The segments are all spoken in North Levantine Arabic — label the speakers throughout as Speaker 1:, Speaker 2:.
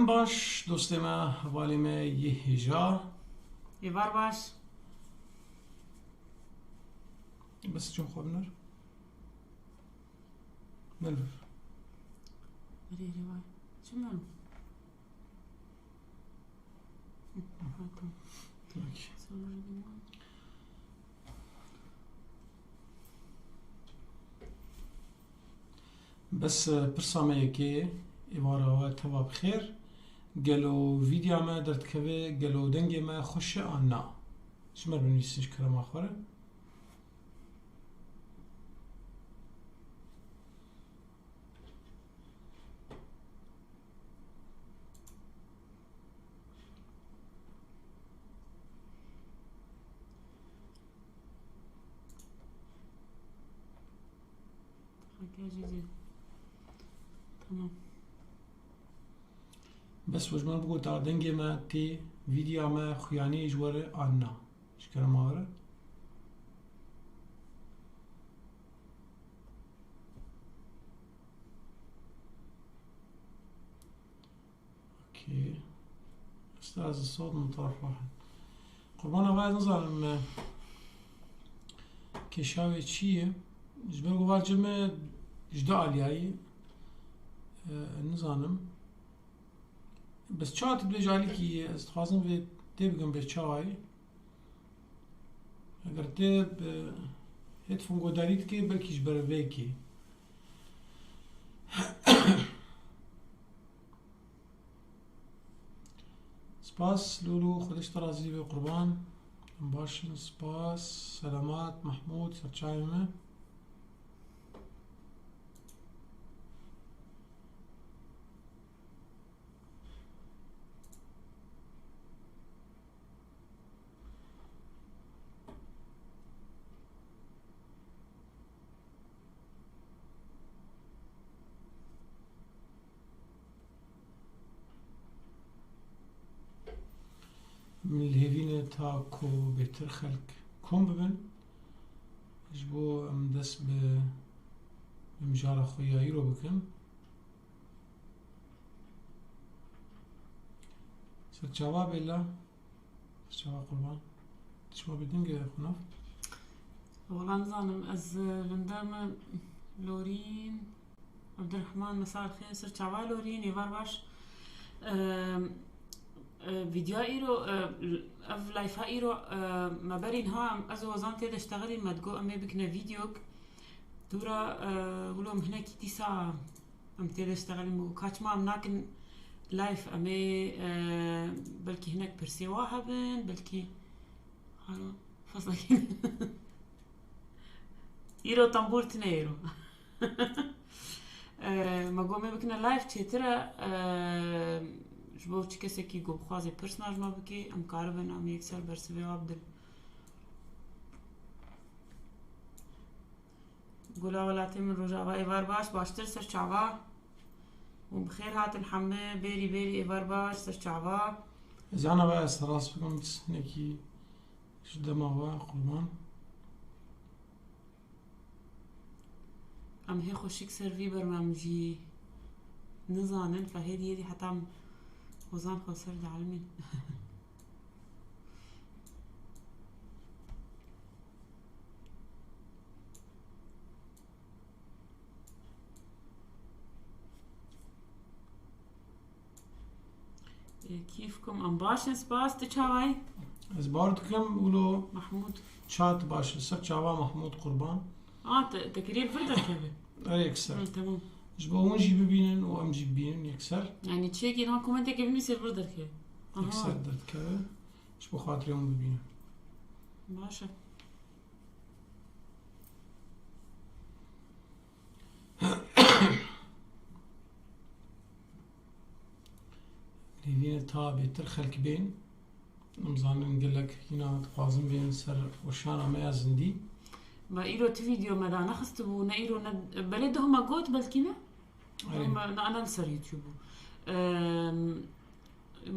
Speaker 1: Dem baş dostê me, hevalê me yê hêja.
Speaker 2: Êvar baş.
Speaker 1: Bes çim xwe biner. Nelvir.
Speaker 2: Erê erê vay. Çim nalo?
Speaker 1: Bes pirsa me yekê êvara we teva bi xêr. Gelo vîdya me derdikeve gelo dengê me xweş e an na? Ji me binivîsin ji kerema xwe re.
Speaker 2: Tamam.
Speaker 1: Bes we ji me bigota dengê me tê vîdya me xuyanê ji were an na? Ji kerema we re. Okay. استاذ الصوت من طرف واحد. Qurbana we ez nizanim kêşa wê çi ye? Ji ber ku va cem me ji du aliyayî nizanim. Bes çawa tu dibêjî alîkî ez dixwazim vê tê bikim bê çawayî. Eger tê bi headphone guhdarî dikê belkî ji ber vê kê. Spas Lulu Xwedê ji te razî be qurban. Em baş in spas. Selamat Mahmud serçavê me. Min li hêvî ne ta ku bêtir xelk kom bibin ji bo em dest bi mijara xwe ya îro bikin. Serçava bêla serçava qurban. Çima bêdeng e xunav?
Speaker 2: Wala nizanim ez benda me Lorîn Abdurrahman مساء الخير serçava Lorîn êvar baş. Vîdyoya îro ev layfa îro me berî niha em ez û Hozan tê de ştexilîn me digot em ê bikine vîdyok. Dûra wilo em hinekî dîsa em tê de ştexilîn bû ka çima em nakin live em ê belkî hinek pirsê wa hebin belkî halo feslekî îro tembûr tune îro. Me got me bikine live çêtir e ji bo çi kesekî ku bixwaze pirsna ji me bike em karibin em yekser bersivê wa bidin. Gula welatê min Rojava êvar baş baştir ser çava. Hûn bi xêr hatin heme bêrî bêrî êvar baş ser çava.
Speaker 1: Ez ana ve ez rast bikim hinekî ji dema we qurban.
Speaker 2: Em hê xweşik ser vî bernamejî nizanin fe hêdî hêdî heta em hozan xwe ser dielmîn. Kîfkum em baş in spas tu çawa yî?
Speaker 1: Ez bar dikim wilo
Speaker 2: Mahmud.
Speaker 1: çat baş e ser çava Mahmud qurban.
Speaker 2: A te te kiriye li vir derkeve.
Speaker 1: Erê yekser.
Speaker 2: Tamam.
Speaker 1: Ji bo hûn jî bibînin û em jî bibînin yekser.
Speaker 2: Yani çêkî niha komentekê binivîse li vir derkeve. Aha.
Speaker 1: Yekser derdikeve. Ji bo xatirê hûn bibînin.
Speaker 2: Baş e.
Speaker 1: Hêvîne ta bêtir xelk bên. Em zanin gelek hîna dixwazin bên ser weşana me ya zindî.
Speaker 2: Ma îro tu vîdyo me da nexistibû ne îro ne belê duh me got belkî ne?
Speaker 1: Erê.
Speaker 2: Me ne li ser YouTube bû.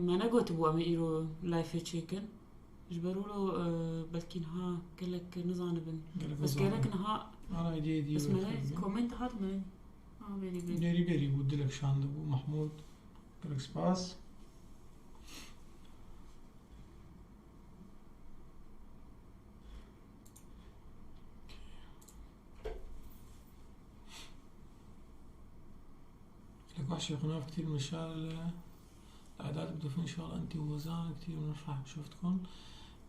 Speaker 2: Me negotibû em ê îro live-ê çêkin. Ji ber wilo belkî niha gelek nizanibin.
Speaker 1: Gelek
Speaker 2: Bes
Speaker 1: nizanibin.
Speaker 2: gelek niha
Speaker 1: Ana êdî êdî
Speaker 2: bes me
Speaker 1: xelk bên.
Speaker 2: comment hat me. A bêrî bêrî.
Speaker 1: Bêrî bêrî bû dilek şandibû Mahmud. Gelek spas. لك وحشة قناة كتير ما شاء الله الأعداد بالتوفيق إن شاء الله أنت ووزان كتير بنفرح بشوفتكم.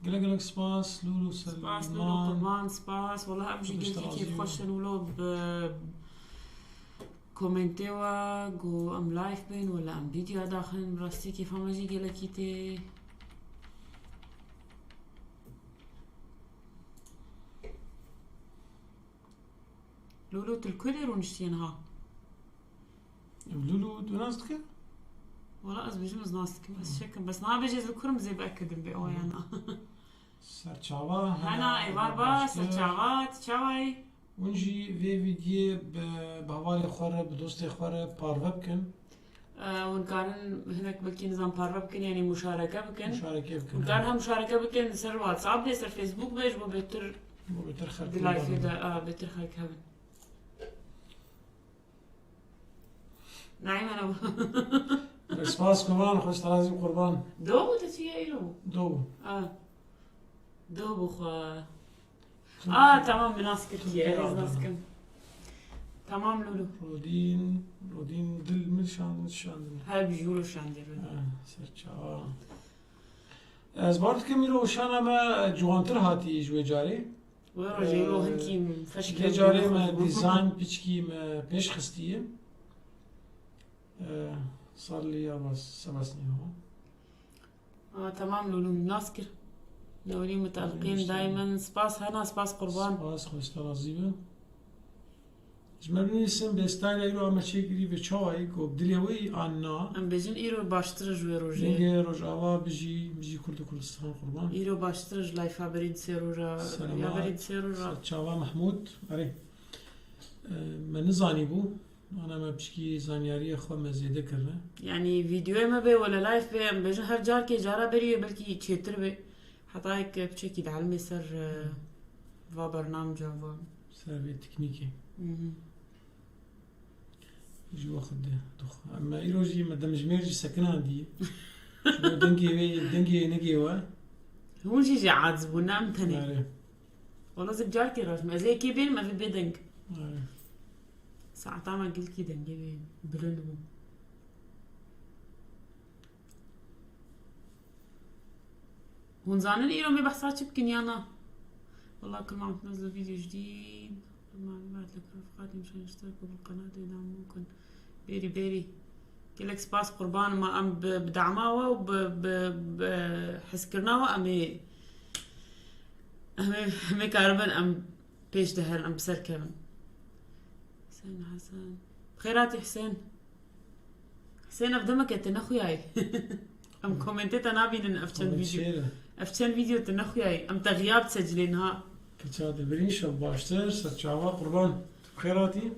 Speaker 1: قلق قلق سباس لولو
Speaker 2: سباس لولو
Speaker 1: سلمان.
Speaker 2: قربان سباس والله أمشي
Speaker 1: قديش
Speaker 2: قلت كيف
Speaker 1: ترازيو.
Speaker 2: خوش نولو ب كومنتوا جو ام لايف بين ولا ام فيديو داخل براستي كيف هم اجي قلكيتي. لولو تلكودر ونشتينها.
Speaker 1: لولو دوناستك؟
Speaker 2: والله از بيجي ناستك بس شكل بس ما بيجي الكرم زي بأكد بي او يعني.
Speaker 1: سەرچاوە.
Speaker 2: هەنا ئێوار باش سەرچاوات چاوای.
Speaker 1: ونجی vê vîdyoyê bi hevalê xwe re bi dostê xwe re parve bikin.
Speaker 2: ونكارن هناك بلكي نظام parve بکن يعني مشاركة بکن.
Speaker 1: مشاركة bikin.
Speaker 2: ونكارن هم مشاركة بکن سر واتساب بي سر فيسبوك بيش بو بيتر
Speaker 1: بۆ بێتر خەلک
Speaker 2: دي لايف دا بيتر خلك هبن نعيم انا.
Speaker 1: سپاس قوربان خۆش تەرازی قوربان.
Speaker 2: دوبو تتيا ايرو.
Speaker 1: دۆ.
Speaker 2: اه دوبو خوا اه تمام بناس كرتيا ناس تمام لولو.
Speaker 1: ڕۆدین ڕۆدین دل من شاندن شاندن.
Speaker 2: هاي بيجولو شاندر.
Speaker 1: سەرچاوە ez bar dikim îro şana me ciwantir hatî ji wê carê.
Speaker 2: ورجيلو هنكي مفشكل.
Speaker 1: Lê carê me dîzayn piçkî me pêş xistiye. صار لي أربع سبع سنين هون.
Speaker 2: اه تمام لولو ناسكر دوري متألقين دايما سباس هنا سباس قربان.
Speaker 1: سپاس خوش ترازی بە. Ji me binivîsin bê stayla îro me çêkirî vê çawayê ku bi dilê wê an na.
Speaker 2: ام بيجن ايرو باشترج ويروجي.
Speaker 1: Lingê Rojava bijî bijî Kurd û Kurdistan qurban.
Speaker 2: ايرو باشترج لايفا بريد سيروجا يا
Speaker 1: سلامات.
Speaker 2: بريد سيروجا.
Speaker 1: Çava Mehmûd erê. Me nizanî bû. Ana me piçkî zanyariya xwe me zêde kirine.
Speaker 2: يعني فيديو ما بي ولا لايف بي ام بيجن هر جار كي جارا بري بلكي تشيتر بي حتى هيك بتشيكي دعلمي سر فا برنامج فا.
Speaker 1: Ser vê teknîkê.
Speaker 2: مهم.
Speaker 1: Ji wexт dix. Em îro jî me demjimêr jî sekinandiye. Ji bo dengê wê dengê negê we.
Speaker 2: هون جي جي عاد زبون ام تاني.
Speaker 1: Erê.
Speaker 2: والله زب جار كي راج ما زي كي بين ما في بيدنك.
Speaker 1: Erê.
Speaker 2: ساعة ما قلت كي دنجي بين بلند بو. هون زانن ايرو مي بحثات بكن يانا والله كل ما عم تنزلوا فيديو جديد كل ما عم ببعت لك رفقاتي مشان يشتركوا بالقناة ويدعموكن بيري بيري كلك سباس قربان ما ام بدعماوة وبحسكرناوة امي امي امي كاربن ام بيش دهر ام بسركبن حسين حسن خيراتي حسين حسين افدمك تنخوياي ام كومنتي تنابين افتشن فيديو.
Speaker 1: Çêre.
Speaker 2: افتشن فيديو تنخوياي ام تغياب تسجلينها.
Speaker 1: Keça dibirîn şev baştir serçava qurban. Tu bi xêr hatî.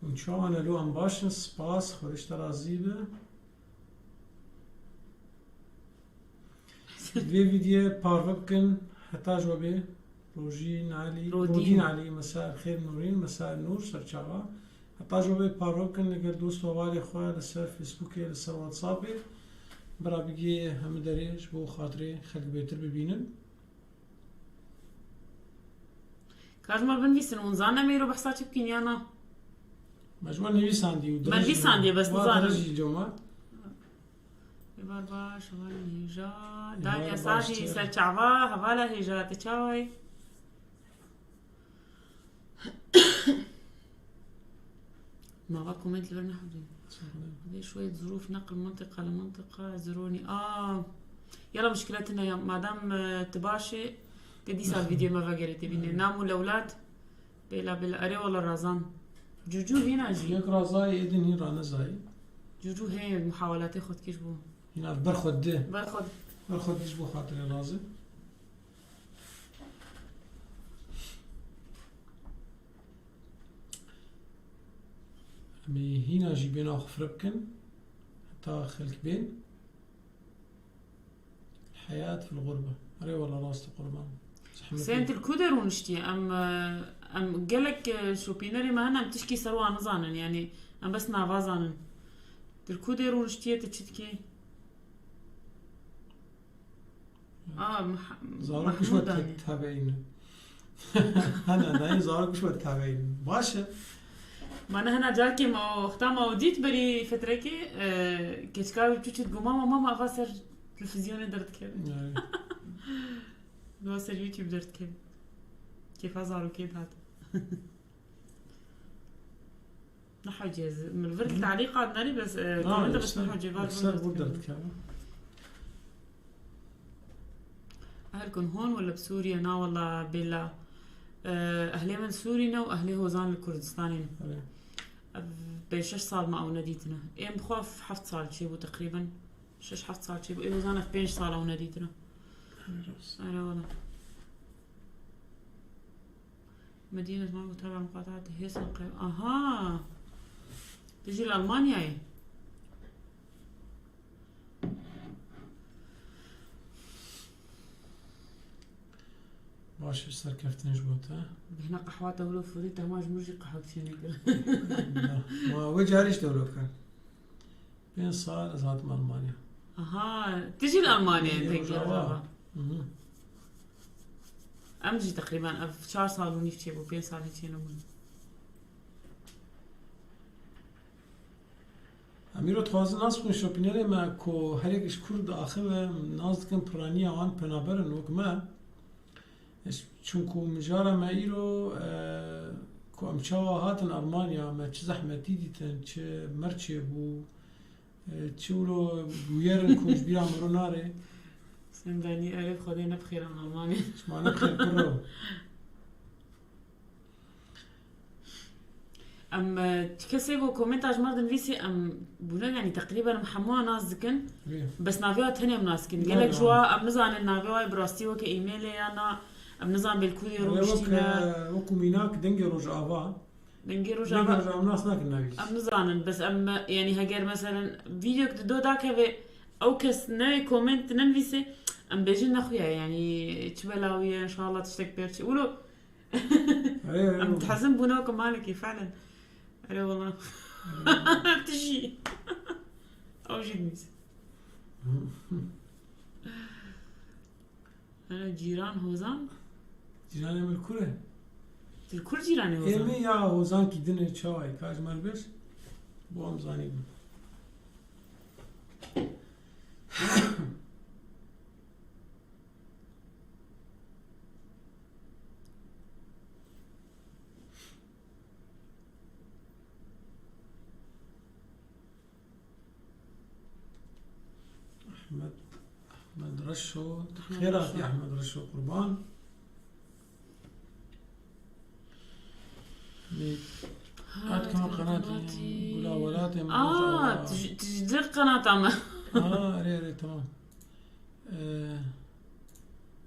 Speaker 1: Hûn çawa ne lû em baş in spas xwedê ji te razî be. Vê vîdyoyê parve bikin heta ji we bê. Rojîn Elî,
Speaker 2: Rodîn.
Speaker 1: Rodîn Elî, مساء الخير نورين مساء النور serçava. Heta ji we bê parve bikin li gel dost û hevalê xwe li ser Facebookê li ser WhatsAppê. Bira bigê hemû derê ji bo xatirê xelk bêtir bibînin.
Speaker 2: كاجمر بنفيسن ونزانا ميرو بحثات بكن يانا.
Speaker 1: مجموعة نویساندی و
Speaker 2: ما نویساندی، بس نزانم.
Speaker 1: درجی جوما.
Speaker 2: إبار باش هوالا هيجا دانيا
Speaker 1: إبار
Speaker 2: ساجي
Speaker 1: باش.
Speaker 2: سرچاوا هوالا هيجا تچاوي. ما غا كومنت اللي برنا هذه شوية ظروف نقل منطقة لمنطقة اعذروني. يلا مشكلتنا يا مادام تباشي تدي الفيديو ما فقرت بيني ناموا الأولاد بلا بلا أري والله رازان جوجو هنا جي.
Speaker 1: یک رازای ایدن هین را نزای.
Speaker 2: جوجو هي محاولاتي خود كيش بو.
Speaker 1: هنا برخود ده.
Speaker 2: برخود.
Speaker 1: برخود ديش بو خاطر رازي. أمي هنا جي بينا خفربكن حتى خلك بين الحياة في الغربة أري والله راستي قربان.
Speaker 2: حسين الكودر ونشتي ام قالك شوبينري ما هنا تشكي سروا نزانن يعني ام بس نافازانن. تلكو رونشتية تشتكي
Speaker 1: زارك مش
Speaker 2: محمود يعني.
Speaker 1: متابعين. انا دايم زارك مش متابعين باشا.
Speaker 2: ما هنا جاركي ما وقتها ما وديت بري فترة كشكاوي بتشوش تقول ماما ماما افاسر تلفزيون درت كده. واسر يوتيوب درت كده. كيف ازارو كده هات. نحو جاز من فرق تعليق عندنا بس كومنت بس نحو جيفار
Speaker 1: درت كده.
Speaker 2: أهلكم هون ولا بسوريا؟ نا والله بلا. أهلي من سوريا وأهلي هوزان الكردستانين. بين 6 سال ما أو نديتنا. إيه بخوف 7 سال شيبو تقريبا. 6 7 سال شيبو. إيه هوزان في 5 سال أو نديتنا. أنا والله. مدينة ما تابعة مقاطعة هيسن. أها. تجي لألمانيا إيه؟
Speaker 1: باشا سركفتن جبوتا.
Speaker 2: هنا قحوات دولة فريتا ما جمرجي قحوة كثير.
Speaker 1: ما وجه ليش دولة كان بين صار ازات ألمانيا.
Speaker 2: أها تجي لألمانيا أنت. أمجي تقريبا في 4 سال ونيف تشيبو بين سال هيك نمون.
Speaker 1: أميرو تخوازن ناس بكون شوبينيري ما كو هريك إش كرد آخر ناس دكن برانيا وان بنابرن وك ما چونکو مجارا ما ایرو کو ام چاوا هاتن ألمانيا ما چه زحمتي ديتن چه مرچه بو چه ولو بويرن كوش بيرا مرو ناري.
Speaker 2: سنداني ألف خدينا بخير من ألمانيا.
Speaker 1: ما نبخير كرو.
Speaker 2: أم تكسي كومنت أجمر دنفيسي أم بونا يعني تقريبا محموها ناس ذكن بس نافيها تانية مناسكن قالك جوا أم نزان النافيها براستي وك إيميلي أنا أم نزان بالكودي روشتينا
Speaker 1: وكو ميناك دنجي روج آفا.
Speaker 2: دنجي روج آفا.
Speaker 1: أم ناس ناك النافيس.
Speaker 2: أم نزانن بس أم يعني هجر مثلا فيديو دو داك أو كس ناي كومنت ننفيسي أم بيجي نخويا يعني تبلاوية إن شاء الله تشتك بيرتي ولو أم تحزن بنوك مالكي فعلا. أي والله تجي أو جيت ميس. أنا جيران هوزان.
Speaker 1: جيران من الكرة.
Speaker 2: الكل جيراني هوزان.
Speaker 1: إيه يا هوزان كي دنيا تشاوي كاج مالبش بوام زاني. أحمد رشو خيرات يا أحمد رشو قربان. عاد كمان قناتي ولا ولاتي
Speaker 2: تجدر قناة عم
Speaker 1: ري تمام.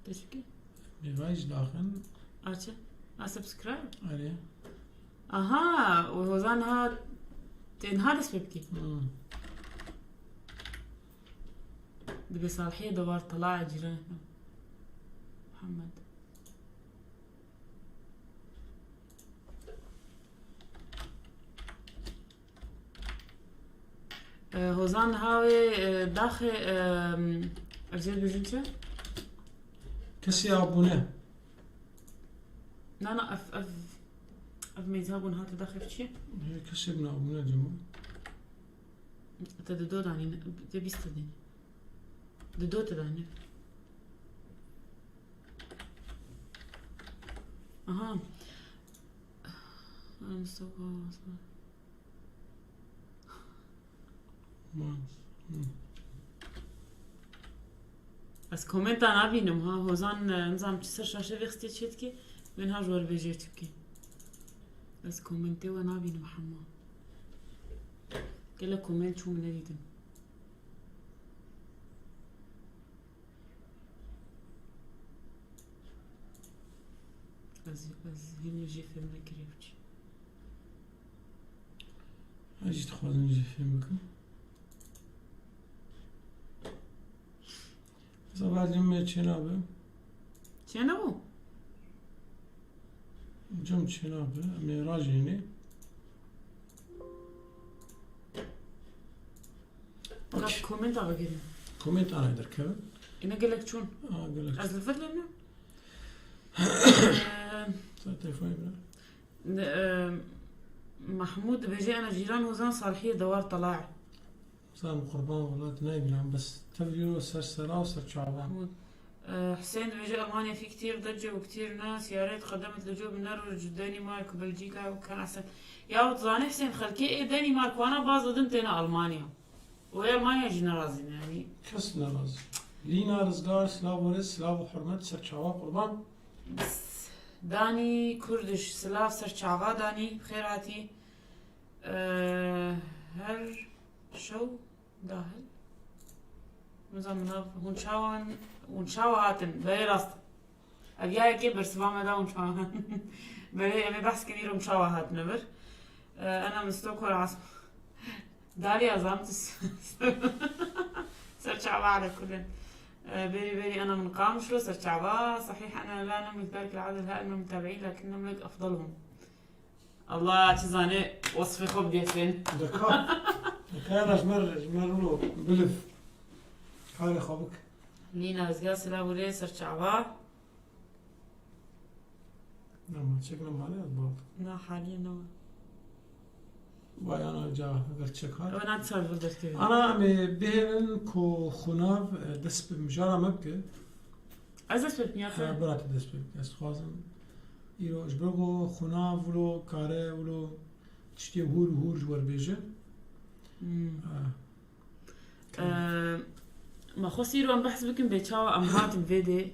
Speaker 2: تشكي
Speaker 1: بيغايش داخل
Speaker 2: اتش سبسكرايب
Speaker 1: اري
Speaker 2: اها وهوزان ها تنهار سبكي دبي صالحية دوار طلع جيران محمد. هوزان هاوي داخل أرجل بجنشة
Speaker 1: كسي أبونه.
Speaker 2: لا لا أف أف أف ميزابون هات داخل في شيء.
Speaker 1: كسي ابن أبونه جمو.
Speaker 2: تدودو داني تبيست داني. دودو تداني. أها. أنا مستوى. بس كومنت انا بينم ها هوزان نظام تسر شاشة بيختي تشتكي من ها جوار بيجي تبكي بس كومنتي وانا بينم حما كلا كومنت شو من نديتن بس بس هني جي فهمنا كريفتي
Speaker 1: اجي تخوزن جي فهمك صباح جمع چنابه
Speaker 2: چنابو؟
Speaker 1: جم چنابه ميراج هني Okay.
Speaker 2: Komenta vekirin.
Speaker 1: Komênt ana derkevin.
Speaker 2: Ine gelek çûn.
Speaker 1: Aa gelek.
Speaker 2: Ez li vir lê me.
Speaker 1: Ser telefonê bira.
Speaker 2: Mahmûd dibêje ana cîran Hozan Salihiyê dewar telaa.
Speaker 1: Sam qurban welat naybilam bes tevlî ser sera û ser çavan.
Speaker 2: محمود حسين بيجي ألمانيا في كتير ضجة وكتير ناس يا ريت قدمت لجوء بالنرويج والدنمارك وبلجيكا وكان أحسن يا وتزاني حسين خلكي إيه دنمارك وأنا باز قدمت هنا ألمانيا وهي ألمانيا جينا راضين يعني
Speaker 1: Kes nerazî. Lîna Rizgar silav û rêz silav û hurmet ser çavan qurban.
Speaker 2: داني كردش سلاف سرچاوا داني بخيراتي أه هر شو داهل نظام مناف هون شاوان هون شاوا هاتن بلي راست أبيها كي برسبا ما دا هون شاوان بلي أمي بحث كبير هون شاوا هاتن بر أنا من ستوكهولم عاصمة دالي أزامت سرچاوا على كل بيري بيري أنا من قامشلو سرچاوا صحيح أنا لا نملك ذلك العدد الهائل من المتابعين لكن نملك أفضلهم الله تزاني وصفي خب ديسين
Speaker 1: Deka. Deka ji mer ji mer wilo biliv. Karê xwe bike.
Speaker 2: لينا رزقا سلام ولي سرچاوا
Speaker 1: Nema çek nema ne bal.
Speaker 2: لا حاليا نو
Speaker 1: Vay ana ca eger çek hat.
Speaker 2: أنا تصور بدك
Speaker 1: Ana em ê bihêlin ku xunav dest bi mijara me bike.
Speaker 2: عزت بك
Speaker 1: Bira te dest pê bike. Ez dixwazim îro ji ber ku xunav wilo kare wilo tiştê hûr û hûr ji werbêje.
Speaker 2: ما خو سيرو ام بحث بكم بيتشاوا ام هاتم فيدي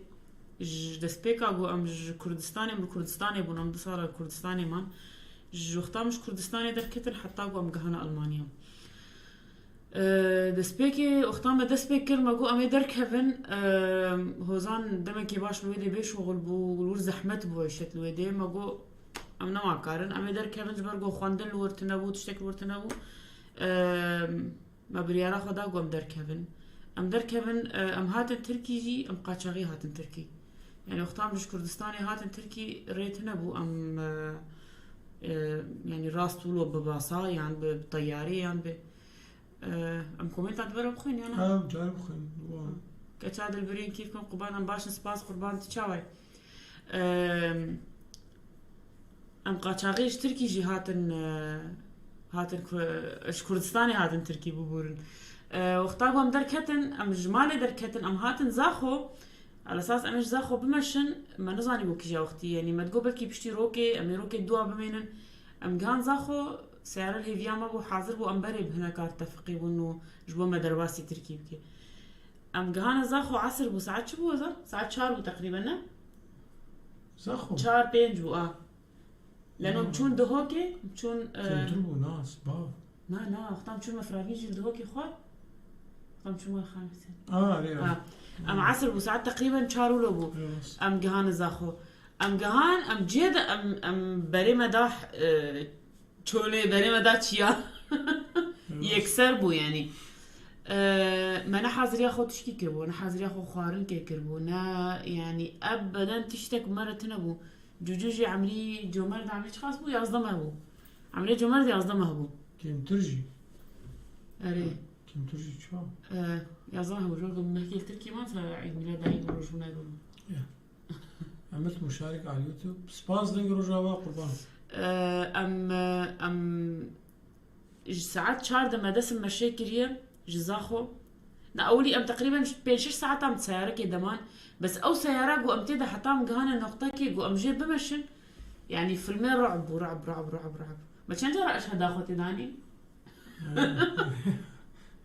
Speaker 2: دسبيكا جو ام ج كردستاني ام كردستاني بون ام دسارة كردستاني مان ج وقتا مش كردستاني دركتن حتى جو ام جهانا المانيا دسبيكي وقتا ما دسبيك كر ما جو ام دركهفن هوزان دمكي باش الويدي بيش وغلبو ولور زحمت بو عيشت الويدي ما جو ام نوع كارن ام دركهفن جبر جو خواندن الورتنبو تشتك الورتنبو ما بريارا خدا جو ام دركهفن ام دركبن ام هاتن تركي جي ام قاچاغي هاتن تركي يعني وقتها مش كردستاني هاتن تركي ريت نبو ام يعني راس طولو بباصا يعني بطيارة يعني ب ام كومنت عتبرا بخوين يعني
Speaker 1: Ew carê bixwîn.
Speaker 2: كتشاد البرين كيفكم قربان ام باش سباس قربان تشاوي ام قاچاغيش تركي جي هاتن هاتن اش كردستاني هاتن تركي ببورن وقتا ام دركتن ام جمالي دركتن ام هاتن زاخو على اساس امش زاخو بمشن ما نزاني بو كيجا وقتي يعني ما تقول بلكي بشتي روكي ام روكي دوا بمينن ام كان زاخو سعر الهيفيا ما بو حاضر بو ام بري بهنا كار تفقي بو جبو ما درواسي تركي بكي ام جهانا زاخو عصر بو ساعات شو بو ساعات شار بو تقريبا نه
Speaker 1: Zaxo.
Speaker 2: شار بينج بو لانه بچون دهوكي بچون
Speaker 1: Kemtir bû nas bav.
Speaker 2: نا نا وقتها بچون مفرافيجي الدهوكي خوار وقتها بچون مال خامسين
Speaker 1: Aa rê.
Speaker 2: ام عصر بو ساعات تقريبا شارولو بو ام جهان زاخو ام جهان ام جيد ام بريمة داح چولي بريمة دا چيا يكسر بو يعني ما انا حاضر ياخو تشكي كربو انا حاضر ياخو خوارن كي كربو نا يعني ابدا تشتك مرة تنبو جوجوجي عمري جومرد عمري خاص بو يازدمه بو عمري جومرد يازدمه بو
Speaker 1: Kemtir jî.
Speaker 2: اري
Speaker 1: Kemtir jî çawa?
Speaker 2: يازدمه بو جوجو نحكي التركي ما عيد ميلاد عيد روجونا
Speaker 1: عملت مشارك على اليوتيوب سباس دنگ روجاوا قربان.
Speaker 2: ام ام ساعات شار دما دسم مشي كريه جزاخو نا اولي ام تقريبا بين شش ساعات ام سيارة كي دمان بس او سيارة جو ام تيدا حتى جهانا النقطة كي جو ام جيب بمشن يعني فيلمين رعب ورعب رعب رعب رعب ما كان جرى ايش هدا اخوتي داني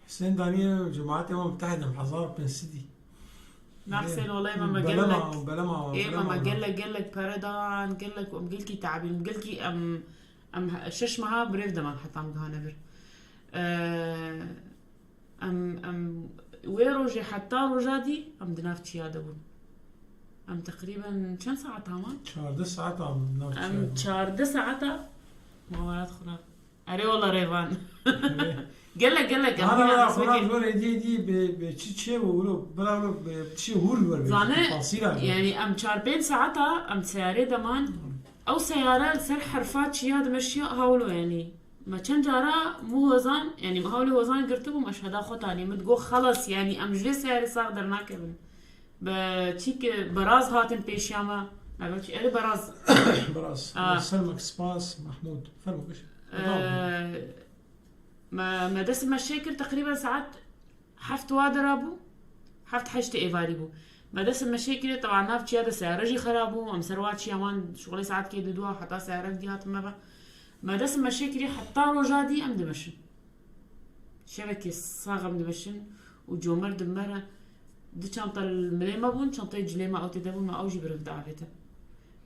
Speaker 1: حسين دانية جماعتي ما متحدة محزار بن سيدي.
Speaker 2: نا حسين والله ما قال لك
Speaker 1: بلما
Speaker 2: ايه ما قال لك قال لك بارادان قال لك ام قلكي تعبين قلكي ام شش معها بريف دمان حتى ام جهانا بر ام ويروجي حتى روجادي ام دناف تشيادا بون ام تقريبا كم ساعة تاما؟
Speaker 1: 14 ساعة عم
Speaker 2: ام 14 ساعة مغامرات خرافة اري والله ريفان قال لك قال لك
Speaker 1: انا خلاص لور دي دي بتشي تشي ولو بلا ولو بتشي هور ور
Speaker 2: يعني ام 4 ساعتها ام سيارة دمان او سيارة سر حرفات شي هذا مشي هاولو يعني Me çend cara mû hozan yanî me hewlê hozan girtibû me şehda xwe tanî min digot xelas yanî em ji vê seyarê sax dernakevin. Be çî beraz hatin pêşiya me. Navê çi erê beraz.
Speaker 1: Beraz.
Speaker 2: Ah.
Speaker 1: Selmek spas Mahmud. Fermo biş.
Speaker 2: Me me dest me şê kir teqrîben saet heft wa dera bû. Heft heştê êvarî bû. Me dest me şê kirê teb'an nav çiya de seyare jî xerab bû. Em ser wa çiya wan şixulê saet kê du heta seyarek dî hatin me ve. Me dest me şê kirê heta roja dî em dimeşin. Şevekê sax em dimeşin û comer dimere du çanta li milê me bûn, çantayê cilê me ew tê de bûn, me ew jî bi rêv diavêtin.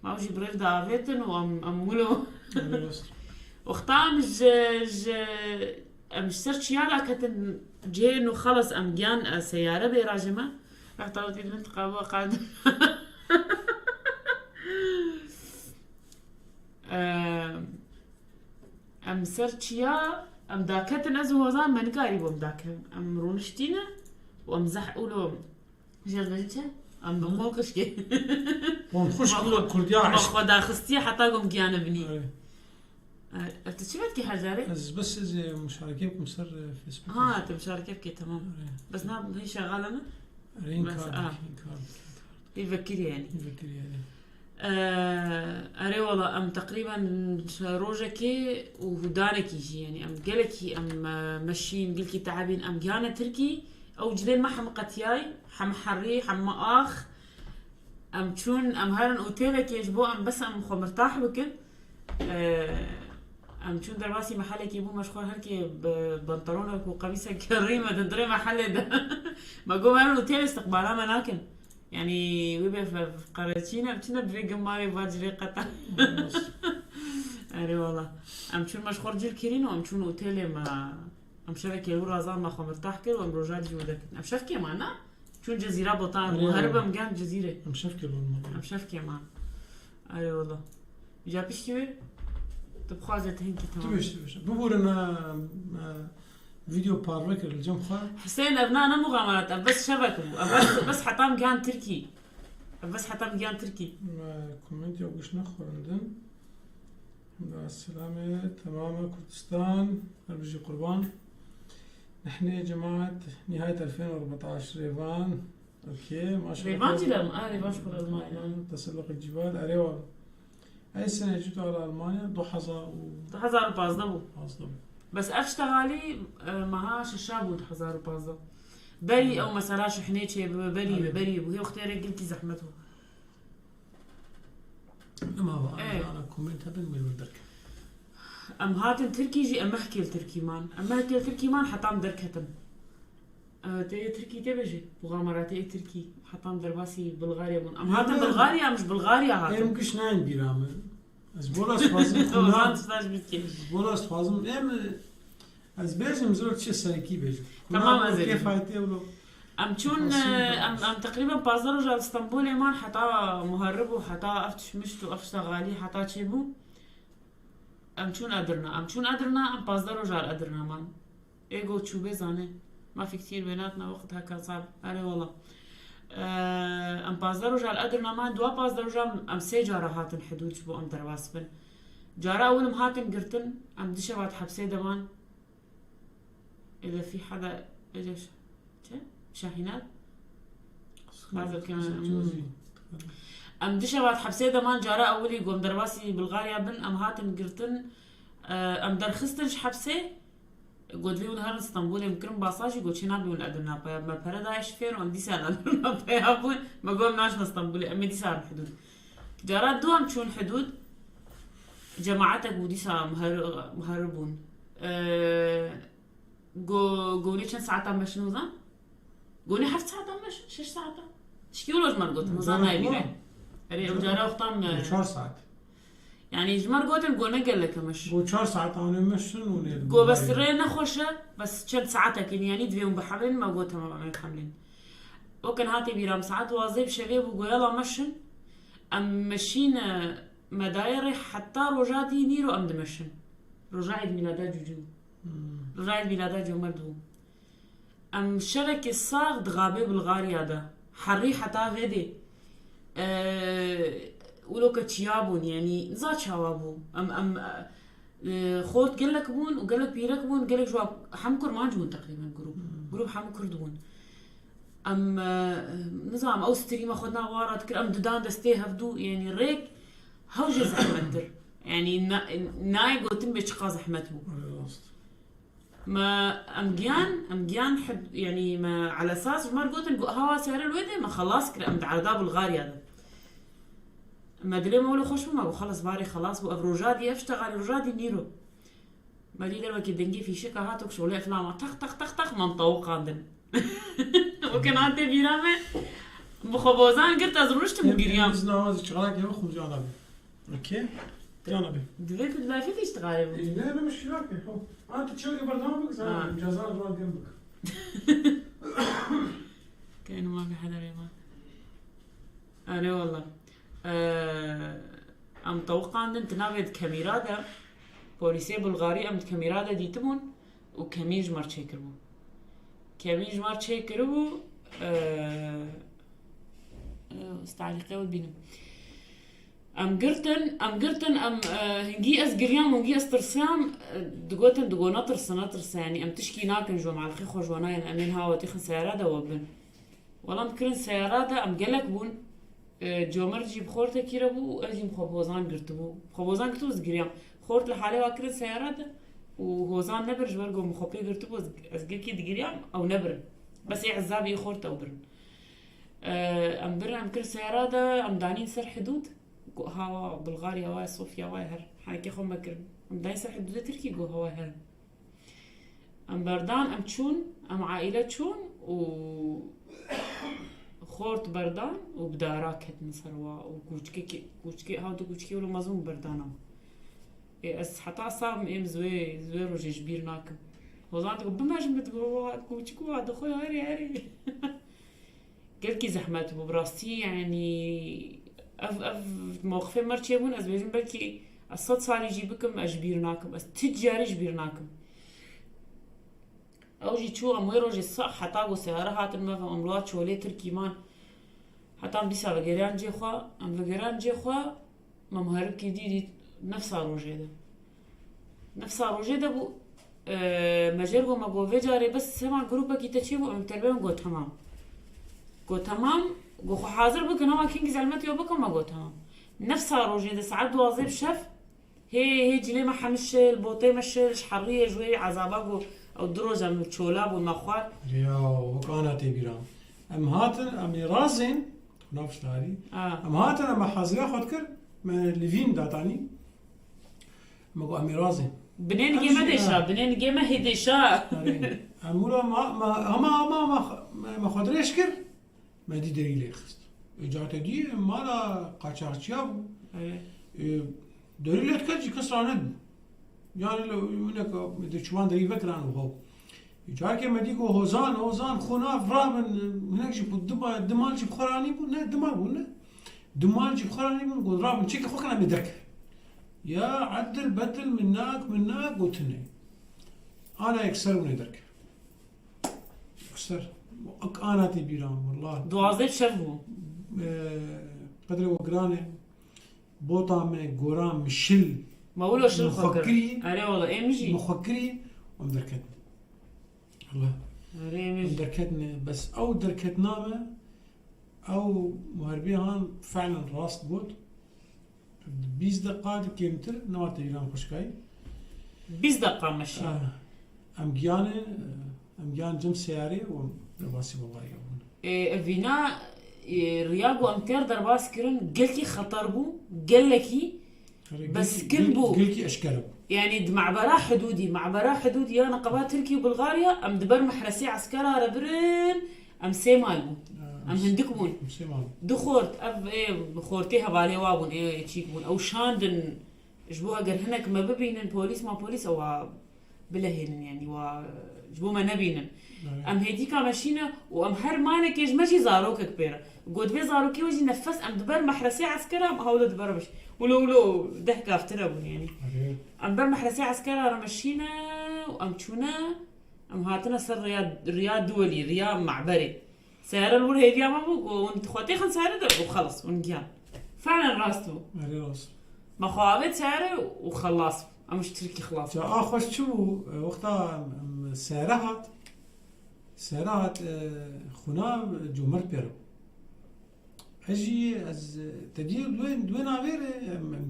Speaker 2: Me ew jî bi rêv diavêtin û em em wilo Wexta em ji ji em ji ser çiya da ketin cihê nû xelas em giyan seyare bê rajê me. Wexta wetî di min tiqabû qad. Em ser çiya em daketin ez û hozan me nikarîbû em dakevin. Em rûniştîne û em zeh ûlo ji ez bêjim çi? Em bi qol qişkê.
Speaker 1: Qol xuşk Kurdiya
Speaker 2: Me xwe daxistiye heta ku em giyane binî. Ev tu çi vedikî her carê?
Speaker 1: Ez bes ez ê muşareke bikim ser Facebookê.
Speaker 2: Ha tu muşareke bikî tamam. Bes na hê şegal e me?
Speaker 1: Erê inkar dike inkar dike.
Speaker 2: Hê vekirî yanî.
Speaker 1: Hê vekirî erê.
Speaker 2: Erê wela em teqrîben rojekê û hudanekî jî yanî em gelekî em meşîn gelkî teebîn em gihane Tirkî ew cilên me hemû qetiyay hemû herî hemû ax em çûn em herin otelekê ji bo em bes em xwe mirtah bikin em çûn derbasî mehelekê bû me ji xwe herkê bi pantalonek û qemîsek rî me dindirê mehelê de me got herin otel îstiqbala me nakin. Yanî wê bê qereçîne çi ne bi vê gimarê va cilê qeta. Erê wala. Em çûn me ji xwe re cil kirîn û em çûn otelê me em şevekê li wir razan me xwe mirtah kir û em roja dijî wir derketin. Em şevkê man na? Çûn Cezîra Botan û her bim gen Cezîrê.
Speaker 1: Em şevkê li wir man.
Speaker 2: Em şevkê man. Erê wala. Îca piştî wê tu bixwaze tu hinkî tamam.
Speaker 1: Tu bêj tu bêj. Bibûrin Video parve kir li cem xwe.
Speaker 2: Husên ev na ne muxamerat ev bes şevek bû ev bes bes heta min gihan Tirkî ev bes heta min gihan Tirkî.
Speaker 1: Me komênt ya guş nexwendin. Ba selamê temame Kurdistan her bijî qurban. Nihne cemaet nihayet 2014 Rêvan okey maşallah.
Speaker 2: Rêvan jî li a Rêvan ji xwe li Almanya.
Speaker 1: Teselluq cibal erê wa. Ey sene cîtu ala Almanya 2000 û
Speaker 2: 2015 bû.
Speaker 1: 15 bû.
Speaker 2: Bes ev ştegalî meha şeşa bû 2015. Berî ew mesela şihnê çê bibe berî berî bû. Hê wextê rê gelkî zehmet bû.
Speaker 1: Ema va ana komênt hebin wê wir derke.
Speaker 2: Em hatin Tirkî jî em mehkê li Tirkî man. Em mehkê li Tirkî man heta em derketin. Tê yê Tirkî tê bêjî muxamera tê yê Tirkî heta em derbasî Bulgarya bûn. Em hatin Bulgarya em ji Bulgarya hatin.
Speaker 1: Em giş nayên bîra min. Ez bola dixwazim
Speaker 2: Ozan tişta ji bîr kir.
Speaker 1: Ez bola dixwazim em ez bêjim zor çi serekî bêjim.
Speaker 2: Tamam ez ê
Speaker 1: Kê faytê wilo.
Speaker 2: Em çûn em em teqrîben 15 roja li Stenbolê man heta muherib û heta ev tişmişt û ev tişta xalî heta çêbû. Em çûn Edirne. Em çûn Edirne em 15 roja li Edirne man. Êgo çûbê zanê. Ma fi kتير بيناتنا وقتها كان صعب. Erê wala. Em 15 roja li Edirne man dua 15 roja em sê cara hatin hidûd ji bo em derbas bin. Cara ewil em hatin girtin em di şeva di hepsê de man. إذا في حدا اجى شاهينات Em di şeva di hepsê de man cara ewilî ku em derbasî Bulgarya bin em hatin girtin em derxistin ji hepsê got vê hûn herin Stenbolê em kirin basa jî got çê nabî hûn li Edirne peya me pere daye şifêr û em dîsa li Edirne peya bûn me got em naçin Stenbolê em ê dîsa herin hidûd. Cara du em çûn hidûd cemaetek bû dîsa muherib bûn. Go gonê çend saetan meşin hozan? Gonê heft saetan meşin, şeş saetan. Tişkî wilo ji me re gotin hozan nayê bîre. Erê ew cara wextan
Speaker 1: 4 saet.
Speaker 2: Yani ji me re gotin go ne gelek e meş.
Speaker 1: Go 4 saet anê meşin û nê.
Speaker 2: Go bes rê nexweş e bes çend saetekî yanî divê hûn bihemlin me got tamam em ê bihemlin. Wekin hatê bîra em saet duwazdeh bi şevê bû go yala meşin. Em meşîn me dayê rê heta roja dî nîro em dimeşin. Roja Eid Mîlada Cûcû. Roja Eid Mîlada Comerd bû. Em şevekê sax di xabê Bulgarya de. Herî heta vê dê. Wilo ke çiya bûn yanî niza çawa bû. Em em خورت گەلەک بوون و گەلەک پیرەک بوون، گەلەک ژوا هەموو کورمانج بوون تەقریبەن گرووب گرووب هەموو کورد بوون. ئەم نزام ئەو ستریمە خۆت ناوارە دکرد ئەم ددان دەستێ هەڤدوو یعنی ڕێک هەوژێ زەحمەتتر یعنی نای گوتن بێ چقا زەحمەت بوو. ما ام جيان ام جيان حد يعني ما على اساس مار گوتن هوا سعر الويدة ما خلاص كر ام دعرضا بلغاريا ده. ما دلي مولو خوش ما خلص باري خلاص بو افروجادي اشتغل روجادي نيرو. ما دي دلوقتي دنجي في شكا هاتوك شغلي افلام تخ تخ تخ تخ منطوق عندن. وكان عندي بيرامه بخبوزان قلت از رشت مجريام.
Speaker 1: نواز شغلك يا خو جانا بي. اوكي جانا بي.
Speaker 2: دويت لا في تشتغل.
Speaker 1: لا لا مش شراكة انت تشوي برنامجك جزار جوان جنبك.
Speaker 2: كأنه ما في حدا ريمان. أنا والله أم توقع عندن تناويد كاميرا دا بوليسي بلغاري أم كاميرا دا ديتمون وكمين جمار تشيكربو كمين جمار تشيكربو استعليقي والبينم. أم قرتن أم قرتن أم هنجي أز قريام هنجي أز ترسام دقوتن دقو نطرس نطرس يعني أم تشكي ناكن جو مع الخيخو جواناين أمين هاو تيخن سيارة دا وبن. والله مكرن سيارة دا أم قلق بون جومرجي بخورته كيربو أجي مخبوزان قرتبو خبوزان قرتبو زقريام خورت لحالي واكرن سيارة دا وهوزان نبر جبرجو مخبي قرتبو أزقركي دقريام أو نبر بس إيه عزابي خورت أو برن. أم برن أم كر سيارة دا أم دانين سر حدود هوا بلغاريا واي صوفيا واي هر حكي خو مكر أم دانين سر حدود تركي جو هوا هر. أم بردان أم تشون أم عائلة تشون و خورت بردان وبدارا كت نصروا وكوچكي كوچكي هاو دو كوچكي ولو مزون بردانا. إيه أس حتى صار إم زوي زوي روجي جبير ناكم. وزان تقول بما جمت كوچكو هذا خوي هري هري. قال كي زحمت وبراستي يعني أف أف موقفين مرتي بون أز بيجن بلكي الصوت صار يجيبكم أجبير ناكم أس تجاري جبير ناكم. أو جي تشو أم ويرو جي صح حتى قو سيارة هات المفا أم لوات شولي تركي مان. حتى أم ديسا فقران جي خوا أم فقران جي خوا ما مهرب كي دي دي نفسها روجي ده. نفسها روجي ده بو مجربو ما قو فيجاري بس سمع جروبا كي تشيبو أم تربيهم قو تمام. قو تمام قو خو حاضر بك هما كينج زعلمتي وبكم ما قو تمام. نفسها روجي ده ساعات وظيف شف هي هي جلي ما حمشل بوطي مشل حرية جوي عذابا أو دروجة من تشولاب والمخوار.
Speaker 1: يا وكانت تبيرام. أم هاتن أم رازين نفس هذه. أم هاتن أم حاضرة خد كر ما ليفين داتاني. ما قو أم رازين.
Speaker 2: بنين جيمة ديشا بنين جيمة هديشا.
Speaker 1: أمورا ما ما ما ما ما ما خدريش كر ما دي دليل خست. إجات دي مالا قاچاقچيا دليل كجي كسران يعني لو هناك دشوان دري فكران وهو جارك ما ديكو هوزان هوزان خونا فرامن هناك جيب دما دمال جيب خراني بو نه دمال بو نه دمال جيب خراني بو نقول رابن تشيك خوك انا مدرك يا عدل بدل منك منك قلتني انا يكسر وندرك يكسر انا تبيران والله
Speaker 2: دوازه شفو
Speaker 1: قدر وقرانه بوطامه قرام مشل
Speaker 2: ما هو شو مخكري أري والله امجي
Speaker 1: مخكري ومدركتني والله
Speaker 2: أري امجي
Speaker 1: مدركتني بس أو دركتنامه أو مهربين هان فعلا راس بود بيز دقات كيمتر نوات إيران خشكاي
Speaker 2: بيز دقة مشي
Speaker 1: أم جيانة أم جيان جم سياري ورباسي والله يبون
Speaker 2: إيه فينا رياغو أمتير درباس كرن قلتي خطر بو قلكي بس كل بو
Speaker 1: قلكي اشكاله
Speaker 2: يعني معبرة حدودي معبرة حدودي انا قبا تركي وبلغاريا ام دبر محرسي عسكرة ربرن ام سيمال بو ام هندك بون دو خورت اف ايه خورتيها بالي وابون ايه تشيك بون او شاندن جبوها قر هناك ما ببينن بوليس ما بوليس او بلهين يعني و جبو ما نبينن ام هيديكا ماشينا وام هر مالك يج ماشي زاروك كبيرة قد بي زاروكي وجي نفس ام دبر محرسي عسكرة ام هاولو دبر مش ولو ولو ضحكة افتربون يعني ام بر محرسي عسكرة مشينا وام تشونا ام هاتنا سر رياض رياض دولي رياض معبري سيارة الور هيديا ما بو وانت خواتي خن سيارة وخلص ونجيان فعلا راستو
Speaker 1: راست
Speaker 2: ما خوابت سيارة وخلص. أم تركي خلاص.
Speaker 1: خوش شو وقتها سيارات سيارات خونا جمر بيرو أجي از تدير دوين دوين عبير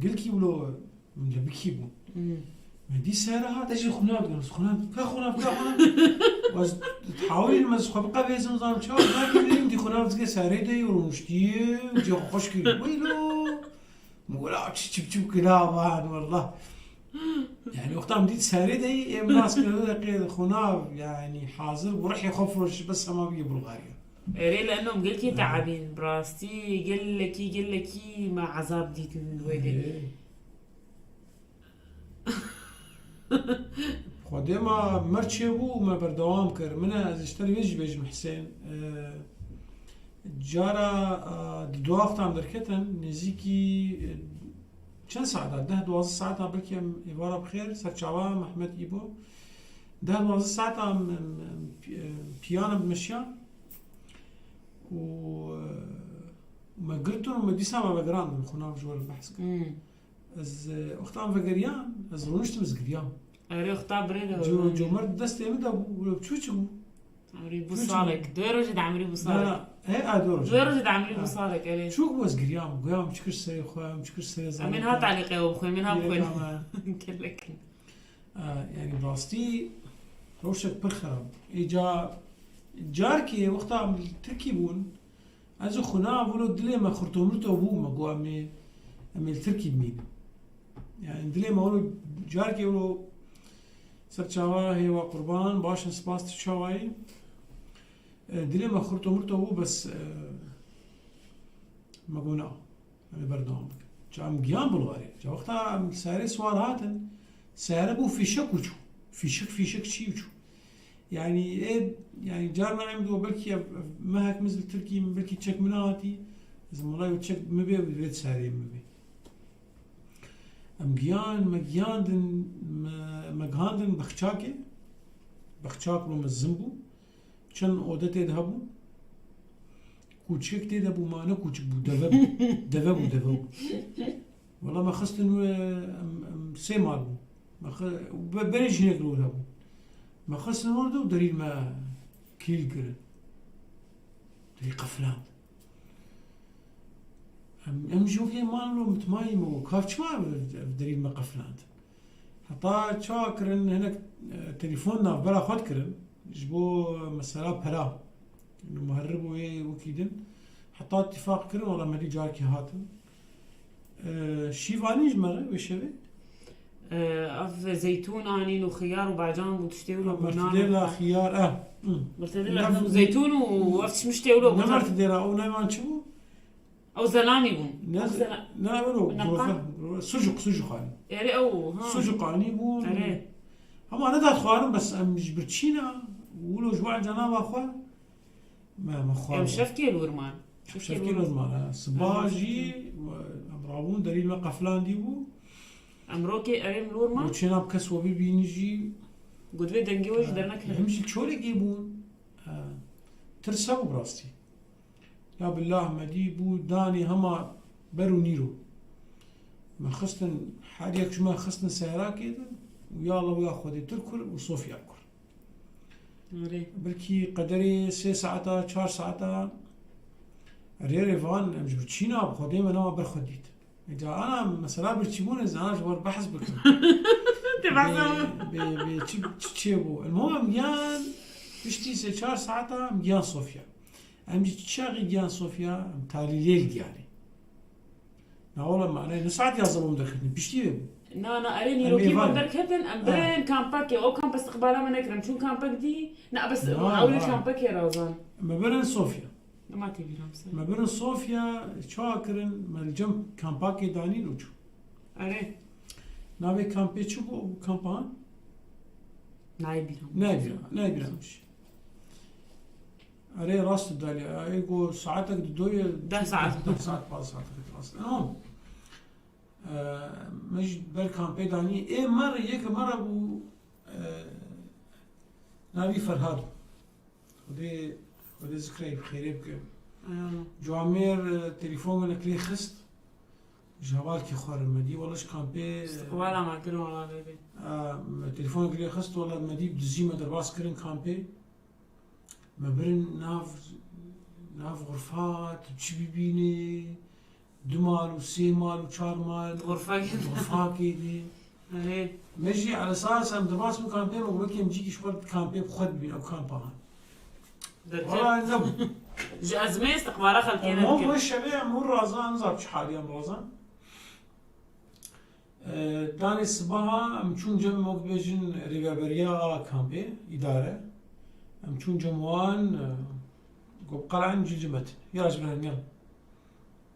Speaker 1: قلكي ولو من لبكي بو. ما دي سيارات أجي خونا بقول خونا كا خونا كا خونا. واز تحاولي ما خو بقى بيزم نظام شو لكن دي خونا بتجي ساري دي ورمشتي وجي خوش كي ويلو. ولا تشب تشب كلا والله. يعني وقتها مديت ساري دي ناس كده خونا يعني حاضر وروح يخفرش بس ما بيجي بلغاريا.
Speaker 2: إيه لأنهم قال كي تعبين براستي قال لك قال لك ما عذاب ديت الويدي.
Speaker 1: إيه. خودي ما مرشي بو ما بردوام كر من اشتري بيج بيج حسين جارا دو وقت عم دركتن نزيكي چند ساعت ده 12 ساعت بلكي عبارة بخير سرچاوا محمد إيبو. ده 12 ساعت بيانا بمشيان. و ما قرتن وما دي ساعة بقران خونا بجوار البحث. از وقت عم فقريان از رونشت مزقريان
Speaker 2: اري اختا بريدة
Speaker 1: جو جو مرد دستي مدا بشو شو
Speaker 2: عمري بوصالك دوي رجع عمري بوصالك
Speaker 1: لا لا ايه ادور
Speaker 2: دوي رجع عمري بوصالك اري
Speaker 1: شو بس قريام قيام شكر سري خوام شكر سري
Speaker 2: من ها تعليقي وبخوي من ها بخوي كلك.
Speaker 1: يعني براستي روشك برخرب اجا جاركي وقتها عم تركي بون از خونا بولو دلي ما خرطومرتو بو ما قو امي امي التركي بمين. يعني دلي ما ولو جاركي ولو سرچاوا هي قربان باش سباس تشاواي دلي ما خرطومرتو بو بس ما قونا امي بردوام جام جيان بلغاريا جا وقتها عم ساري سوار هاتن سارة بو في شك وشو في شك في شك شي وشو. يعني إيه يعني جارنا عمدو بلكي ما هك مثل تركي بلكي تشك مناتي إذا والله تشك مبي بيت ساري مبي. أم جيان ما جياندن ما جهاندن بخشاكي بخشاك لو مزنبو چن أودتي ذهبو كوتشك تذهبو ما أنا كوتشك بو دفب دفب دفب والله ما خصت إنه أم سيمال بو. ما خ بريش هناك لو ذهبو ما خص نوردو ودليل ما كيل كرن دليل قفلان. أم جوكي ما لو متمايم وكاف ما دليل ما قفلان. حتى شاكرن هناك تليفوننا بلا خد كرن جبو مثلا بلا إنه مهربوا إيه وكيدن. حتى اتفاق كرن والله ما دي جاركي هاتن. شيفاني جمرة وشبي
Speaker 2: اف زيتون انين وخيار وبعجان وتشتي ولو
Speaker 1: مرتديلا خيار
Speaker 2: مرتديلا زيتون وقت مشتي ولو
Speaker 1: مرتديلا أو نايمان شو
Speaker 2: أو زلامي بون.
Speaker 1: لا ولو سجق سجق يعني
Speaker 2: يعني أو ها.
Speaker 1: سجق يعني بون. اما أنا دات خوارم بس أم جبرتشينا ولو جوع جنابا خو ما خوار.
Speaker 2: ام شفكي الورمان.
Speaker 1: شفكي الورمان. صباجي برافون دليل ما قفلان ديبو
Speaker 2: امروكي اريم الورمان.
Speaker 1: وتشينا بكسوة بينجي
Speaker 2: قلت لي دنجي وجه درناك
Speaker 1: همشي شولي جيبون ترسبوا براستي. لا بالله ما دي بو داني هما برو نيرو. ما خصتن حاليك شو ما خصتن سيارة كده ويا الله ويا خدي تركل وصوفيا كل. بلكي قدري سي ساعتا 4 ساعتا ريريفان مش بتشينا بخدي ما انا برخديت. إذا أنا مثلا برتشيبون إذا أنا جوار بحث بكم. ب تشيبو المهم مجان بشتي سي 4 ساعتا مجان صوفيا. أم تشاغي جان صوفيا أم تالي ليل ديالي. نا والله معناه نساعد يا زلمة دخلني بشتي
Speaker 2: نا نا أريني لو كيف دركتن أم برين كامباكي أو كامب استقبالها ما نكرم شو كامباك دي نا بس أولي كامباكي رازان.
Speaker 1: ما برين صوفيا.
Speaker 2: ما تبي رمسة.
Speaker 1: ما برين صوفيا شاكرن ما الجنب كامباكي دانين وشو.
Speaker 2: أري.
Speaker 1: نابي كامبي شو بو كامبان؟
Speaker 2: نايبيرام.
Speaker 1: نايبيرام نايبيرامش. أري راست دالي أيقو ساعتك دوية
Speaker 2: ده ساعات.
Speaker 1: ده ساعات بعض ساعتك راست. المهم مش بر كامبي داني إيه مرة يك مرة بو نابي فرهاد. ودي ودي ذكري بخير بك. جوامير تليفون لك لي خست. Ji hevalkî xwe re me dî wele ji kampê
Speaker 2: Istiqbala me kirin wela bêbê.
Speaker 1: Me telefonek lê xist wele me dî bi dizî me derbas kirin kampê. Me birin nav nav xurfa tu çi bibînî du mal û sê mal û çar mal
Speaker 2: Xurfakê de.
Speaker 1: Xurfakê de.
Speaker 2: Erê.
Speaker 1: Me jî esas em derbas bûn kampê me got belkî em cîkî ji xwe kampê bi xwe dibînin ew kampa han.
Speaker 2: Derket.
Speaker 1: Wela nebû.
Speaker 2: Ji ezmê istiqbala xelkê
Speaker 1: Em hom
Speaker 2: nedikir.
Speaker 1: wê şevê em hûn razan nizam çi halî em razan. Danê sibaha em çûn cem wek dibêjin rêveberiya kampê, îdare. Em çûn cem wan got qel'en cî li me tune. Ya ji ber niyan.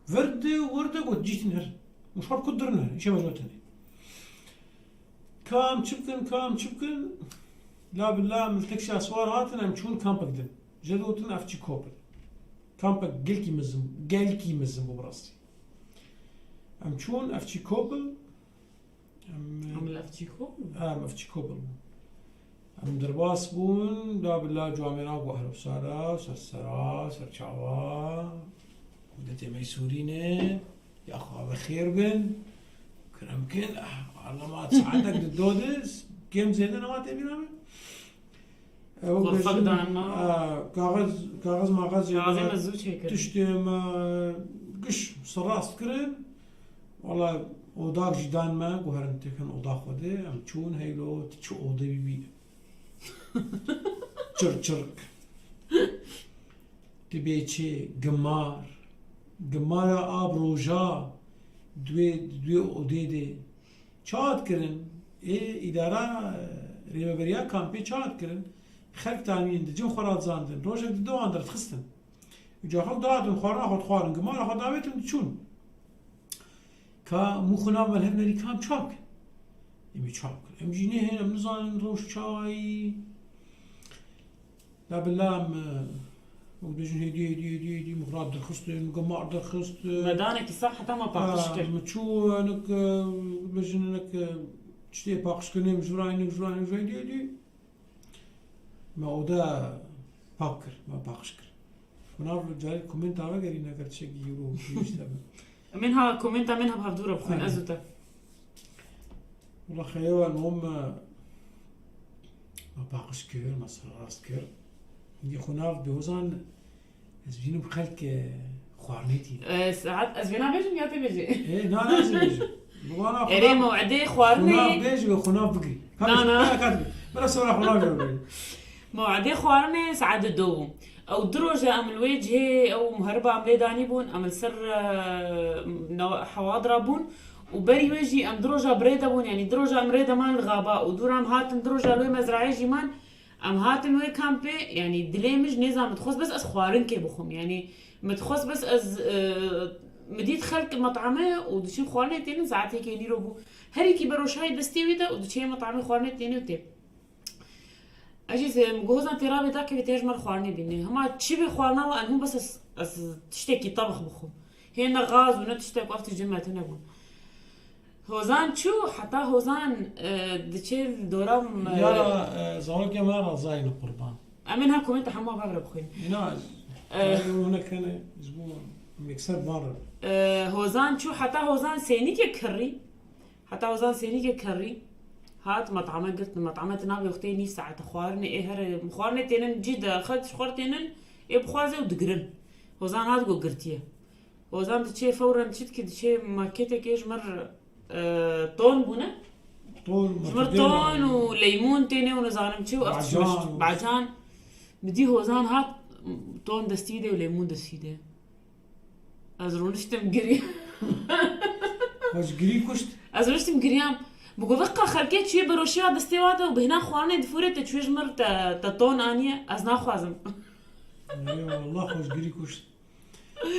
Speaker 1: Vir de wir de got cî tune herin. Û ji xwe bi ku dirin herin. Îşê me ji we tune. Ka em çi bikin, ka em çi bikin? La billah em li teksîya siwar hatin em çûn kampek din. Ji gotin ev çi kop in. Kampek gelkî mezin gelkî mezin bû bi rastî. Em çûn Efçî Kopil. Em
Speaker 2: Em li Efçî Kopil bûn?
Speaker 1: Em Efçî Kopil bûn. Em derbas bûn la bila camêran ku ehl sara ser sera ser çawa milletê me Sûrî ne ya xwe bi xêr bin kerem kin Allah ma saetek di dodis kêm zêde nema tê bîra min.
Speaker 2: Xurfek dan ma.
Speaker 1: Kaxez kaxez maxez
Speaker 2: Kaxezê me zû çêkirin.
Speaker 1: Tiştê me giş serrast kirin. Wala odak jî dan me ku herin têkin oda xwe de em çûn heylo tu çi ode bîbî. Çir çirk. Tu bê çê gimar. Gimara ab roja duê duê odê de Çawa dikirin? Ê îdara rêveberiya kampê çawa dikirin? Xelk tanîn, di cim xwe radizandin, rojek di dowan derdixistin. Îcar xelk dihatin xwarina xwe dixwarin, gimara xwe davêtin diçûn. Ka mû xwe nav me li hev nerî ka em çawa bikin? Em ê çawa bikin? Em jî nehên, em nizanin rewş çawa yî. La bila em wek dibêjin hêdî hêdî hêdî hêdî min xwe derxistin, gemar derxistin.
Speaker 2: Me danekî sax heta me paqij kir.
Speaker 1: Min çû hinek dibêjin hinek tiştê paqijkirinê min ji wir anî ji wir anî ji wir hêdî hêdî me ode pak kir, me paqij kir. Xwe nav carê komenta vegerîn eger tiştekî îro pêwîst hebe.
Speaker 2: Min ha komenta min ha bi hevdû re bixwîn ez û te.
Speaker 1: Wala xeyal hom Me paqij kir, me serrast kir. Hingî xwe nav dozan ez bînim xelk xwarinê tîne.
Speaker 2: Saet ez vêna bêjim ya tê bêjî?
Speaker 1: Ê na na ez bêjim. Bwana
Speaker 2: Erê mew'idê xwarinê.
Speaker 1: Xunav bêj wê xunav bigirî.
Speaker 2: Na na.
Speaker 1: Bira sora xunav jî bigirî.
Speaker 2: Mew'idê xwarinê saet du bû. Ew du roj e em li wê cihê ew muheriba em lê danîbûn, em li ser hewadra bûn û berî wê jî em du roja bi rê de bûn yanî du roja em rê de man li xaba û dûra em hatin du roja li wê mezraeyê jî man em hatin wê kampê yanî dilê min ji nêza min dixwest bes ez xwarinkê bixwim yanî min dixwest bes ez min dît xelk met'ame û diçin xwarinê tênin saetêkê nîro bû herîkî beroşayê destê wî de û diçê met'amê xwarinê tênê û tê. Ez jî min got hozan tê rabê dakevê tê ji me re xwarinê bînê. Hema çi bê xwarina we em hûn bes ez ez tiştekî tebix bixwim. Hê ne gaz û ne tiştek û ev tişt cem me tune bûn. Hozan çû heta hozan diçê li dora
Speaker 1: Ya zarokê me razayê li qurban.
Speaker 2: Em ê niha komenta hemû av re bixwînin.
Speaker 1: Na hinek hene ji bo yekser van re.
Speaker 2: Hozan çû heta hozan sênîkek kirî. Heta wezan sênîkek kerrî hat met'ame girtin. Met'ame ti navê wextê nîv saete xwarinê ê here xwarinê tênin cî de xelk ji xwe re tênin ê bixwaze û digirin. Hozan hat got girtiye. Hozan diçê fewren çi dike diçê markêtekê ji mir ton bûne. Ji mir ton û leymûn têne û nizanim çi û ev tişt bacan. Bi dî hozan hat ton destî de û leymûn destî de. Ez rûniştim giriyam.
Speaker 1: Xwe ji girî kuşt.
Speaker 2: Ez rûniştim giriyam. Bi got veqa xelkê çûye beroşiya destê wa de û bi hinan xwarinê difûrê te çûye ji min re te te ton aniye ez naxwazim.
Speaker 1: Erê wallah xwe ji girî kuşt.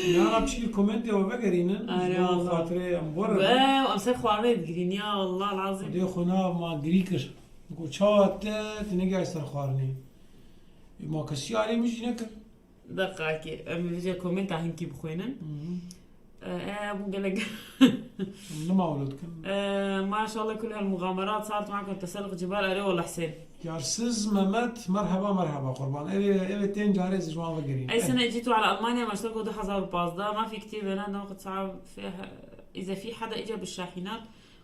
Speaker 1: Niha piştî komentê we vegerînin ji bo xatirê em werin.
Speaker 2: Wew em ser xwarinê digirîn ya wallah elazîm.
Speaker 1: Xwedê xwe nav ma girî kir. Got çawa te tu negihayî ser xwarinê. Ma kesî alê min jî nekir.
Speaker 2: Deqakê em vê komenta hinkî bixwînin. Bû gelek.
Speaker 1: Nima wilo dikin.
Speaker 2: Maşallah kul hel mugamerat sart makum teselq cibal erê wala Husên.
Speaker 1: Yarsız Mehmet merhaba merhaba قربان إيه إيه تين جاري جوان وقرين.
Speaker 2: اي سنة اجيتوا على المانيا مشتركوا 2015 ما في كتير بيناتنا وقت صعب فيها. اذا في حدا اجى بالشاحنات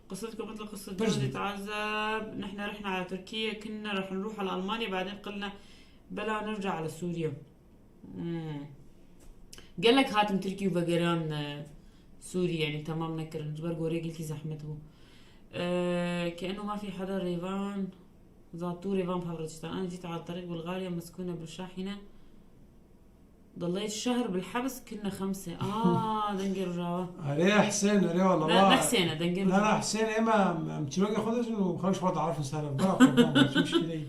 Speaker 2: قصتكم مثل قصة جوزي تعذب. نحن رحنا على تركيا، كنا رح نروح على المانيا، بعدين قلنا بلا نرجع على سوريا. قال لك هاتم تركي وبقران سوري يعني تمام نكر جبر قوري قلتي زحمته. كأنه ما في حدا. ريفان زاتو ريفان بهبرتشتان. انا جيت على طريق بلغاريا مسكونة بالشاحنة، ضليت شهر بالحبس، كنا 5. دنجر رجاوة.
Speaker 1: أري حسين أري والله.
Speaker 2: لا لا حسين دنجر.
Speaker 1: لا لا حسين إما متشوقي خدش وخلش وضع عارف نسالف برا شو مشكلة.